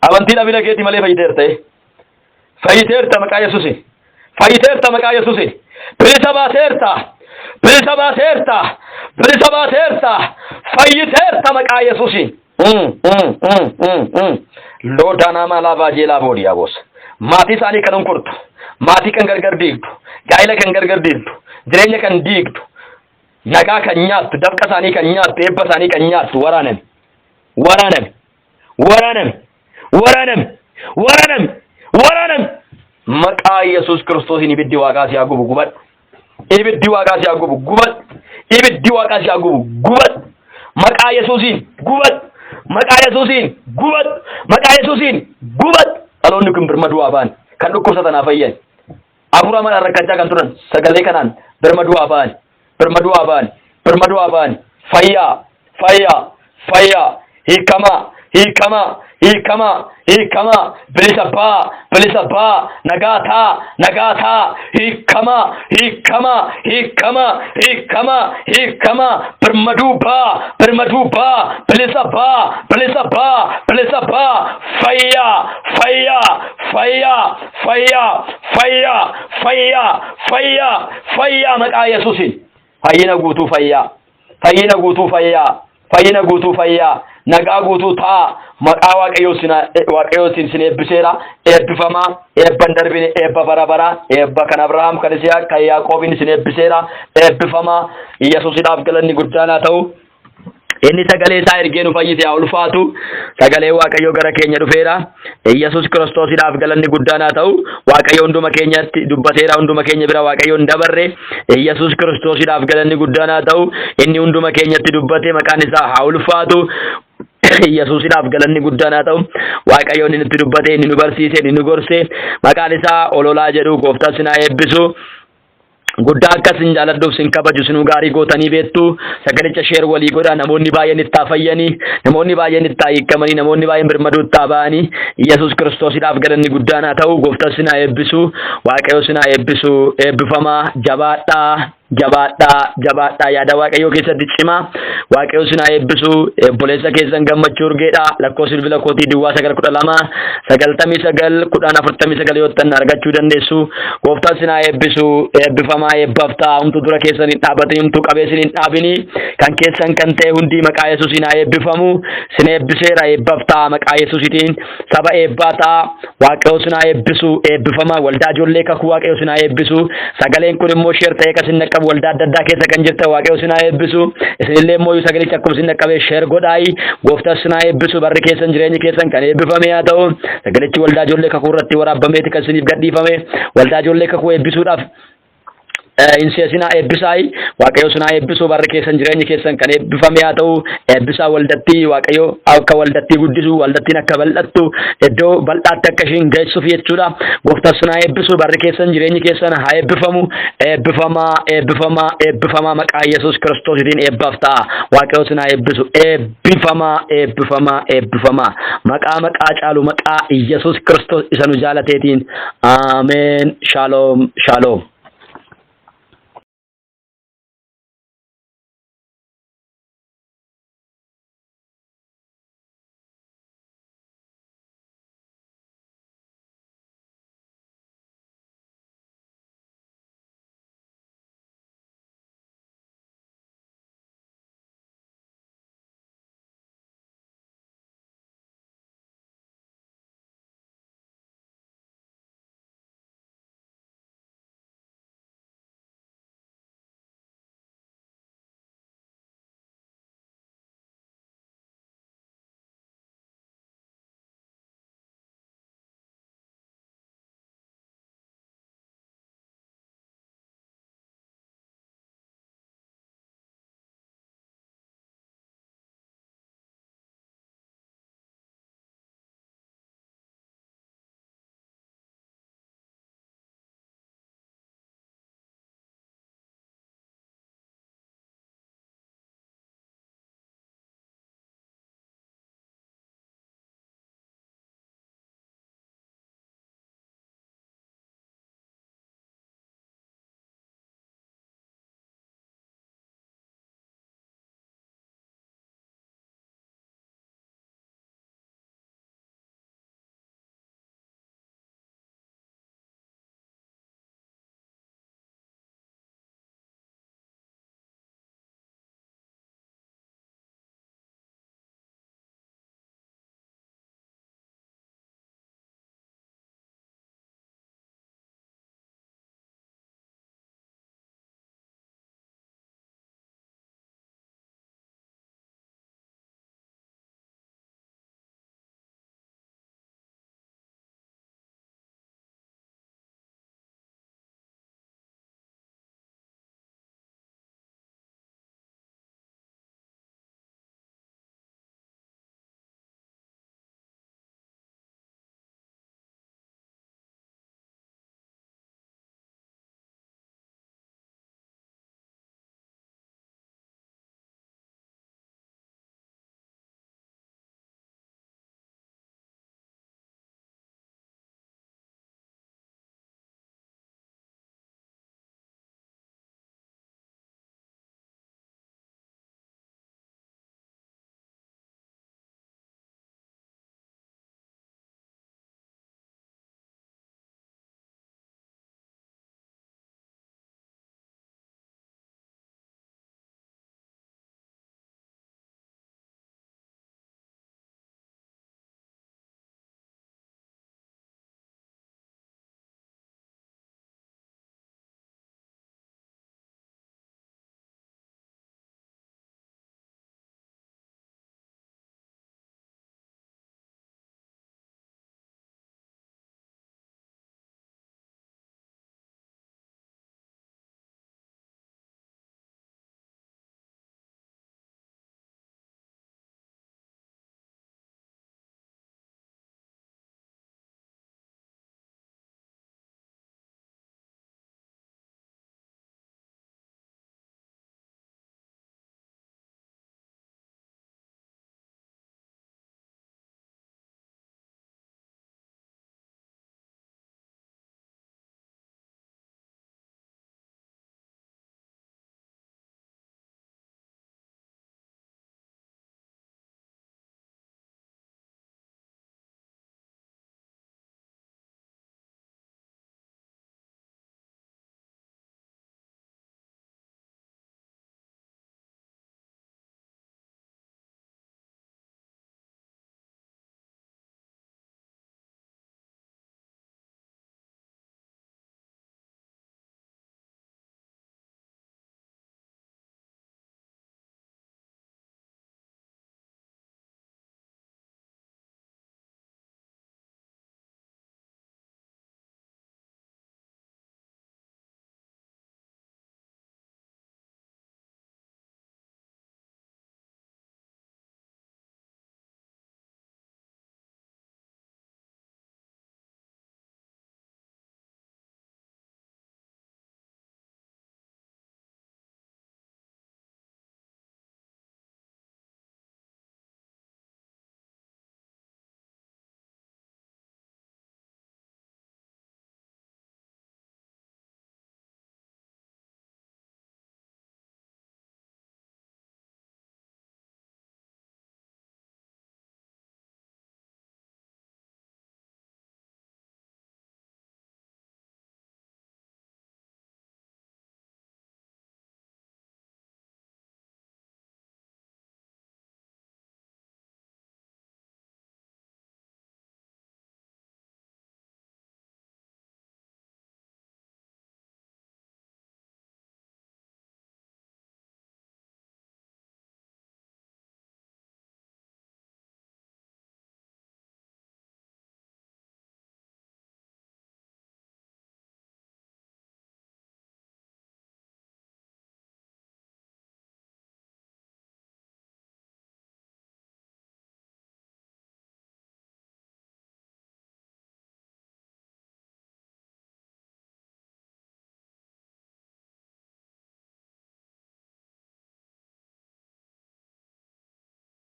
Amantii dhabina keetii malee fayyiteerta. Fayyiteerta maqaa Yesuusiin. Fayyiteerta maqaa Yesuusiin. Bilisa baateerta. Bilisa baateerta. Bilisa baateerta. Fayyiteerta maqaa Yesuusiin. Loodaanaa maalaa baajeelaa boodiyaa boosa. Maatii isaanii kan hunkurtu. Maatii kan gargar diigdu. Gaa'ila kan gargar diigdu. Jireenya kan diigdu. Nagaa kan nyaattu. Dafqa isaanii kan nyaattu. Eebba isaanii kan nyaattu. Waraaname. Waraaname. Waraaname. Waraaname. Waraaname. Waraaname. Maqaa Yesuus Kiristoosiin ibiddi waaqaa si haa gubu gubadhu. Ibiddi waaqaa si haa gubu gubadhu. Ibiddi waaqaa si haa gubu gubadhu. Maqaa Yesuusiin gubadhu. Maqaa Yesuusiin gubadhu. Maqaa Yesuusiin gubadhu. Dhaloonni kun birmaduu haa ba'an. Kan dhukkubsatan haa fayyan. Hafuura manaan rakkachaa kan turan sagalee kanaan birmaduu haa ba'an. Birmaduu haa ba'an. Birmaduu haa ba'an. Fayyaa. Fayyaa. Fayyaa. Hiikamaa. Hiikamaa. Hiikamaa. Hiikamaa. Bilisa ba'aa. Bilisa ba'aa. Nagaa ta'a. Nagaa ta'a. Hiikamaa. Hiikamaa. Hiikamaa. Hiikamaa. Hiikamaa. Birmaduu ba'aa. Birmaduu ba'aa. Bilisa ba'aa. Bilisa ba'aa. Bilisa ba'aa. Fayyaa. Fayyaa. Fayyaa. Fayyaa. Fayyaa. Fayyaa. Fayyaa. Fayyaa maqaa Yesuusiin. Fayyina guutuu fayyaa. Fayyina guutuu fayyaa. Fayyina guutuu fayyaa. Nagaa guutuu ta'a. Maqaa Waaqayyootiin sin eebbiseera. Eebbifamaa. Eebba hin darbine. Eebba bara baraa. Eebba kan Abrahaam, kan Isihaaq, kan Yaaqoobiin sin eebbiseera. Eebbifamaa. Yesuusidhaaf galanni guddaan haa ta'u. Inni sagalee isaa ergee nu fayyise haa ulfaatu. Sagalee Waaqayyoo gara keenya dhufeera. Yesuus Kiristoosidhaaf galanni guddaan haa ta'u. Waaqayyo hunduma keenyatti dubbateera. Hunduma keenya bira Waaqayyo hin dabarre. Yesuus Kiristoosidhaaf galanni guddaan haa ta'u. Inni hunduma keenyatti dubbate maqaan isaa haa ulfaatu. Yesuusidhaaf galanni guddaan haa ta'u. Waaqayyo inni nutti dubbate, inni nu barsiise, inni nu gorse. Maqaan isaa ololaa jedhu gooftaan sinaa eebbisu. Guddaa akka isin jaaladhuuf sin kabaju sinuu gaarii gootanii beektu. Sagalicha share walii godhaa, namoonni baay'een itti haa fayyanii, namoonni baay'een itti haa hiikamanii, namoonni baay'een birmaduu itti haa ba'anii. Yesuus Kiristoosiidhaaf galanni guddaan haa ta'u. Gooftaan sin haa eebbisu, Waaqayyo sin haa eebbisu. Eebbifamaa, jabaadhaa, jabaadhaa, jabaadhaa, yaada Waaqayyoo keessatti cimaa. Waaqayyo sin haa eebbisu. Obboleessa keessan Gammachuu Urgeedha. Lakkoofsi bilbila kootii 0912 99 10 49 yoo ta'an argachuu dandeessu. Gooftaan sin haa eebbisu. Eebbifamaa, eebbaaf ta'a. Homtuu dura keessan hin dhaabatin, homtuu qabee sin hin dhaabini. Kan keessan kan ta'e hundi maqaa Yesuusiin haa eebbifamu. Sin eebbiseera, eebbaaf ta'a maqaa Yesuusiitiin. Saba eebbaa ta'a. Waaqayyo sin haa eebbisu. Eebbifamaa, waldaa ijoollee kakuu, Waaqayyo sin haa eebbisu. Sagaleen kun immoo share ta'ee kan sin dhaqqabu, waldaa adda addaa keessa kan jirtan, Waaqayyo sin haa eebbisu. Isinillee immoo sagalichi akkuma sin dhaqqabe share godhaayi. Gooftaan sin haa eebbisu. Barri keessan, jireenyi keessan kan eebbifame haa ta'u. Sagalichi waldaa ijoollee kakuu irratti waraabbameeti kan isiniif gadhiifame. Waldaa ijoollee kakuu eebbisuudhaaf hin seesinaa, eebbisaayi. Waaqayyo sin haa eebbisu. Barri keessan, jireenyi keessan kan eebbifame haa ta'u. Eebbisaa waldattii. Waaqayyo akka waldattii guddisu, waldattiin akka bal'attu, iddoo bal'aatti akka ishiin geessuuf jechuudha. Gooftaan sin haa eebbisu. Barri keessan, jireenyi keessan haa eebbifamu. Eebbifamaa, eebbifamaa, eebbifamaa, maqaa Yesuus Kiristoositiin eebbaaf ta'a. Waaqayyo sin haa eebbisu. Eebbifamaa, eebbifamaa, eebbifamaa, maqaa maqaa caalu, maqaa Yesuus Kiristoos isa nu jaalateetiin. Ameen. Shaaloom, shaaloom.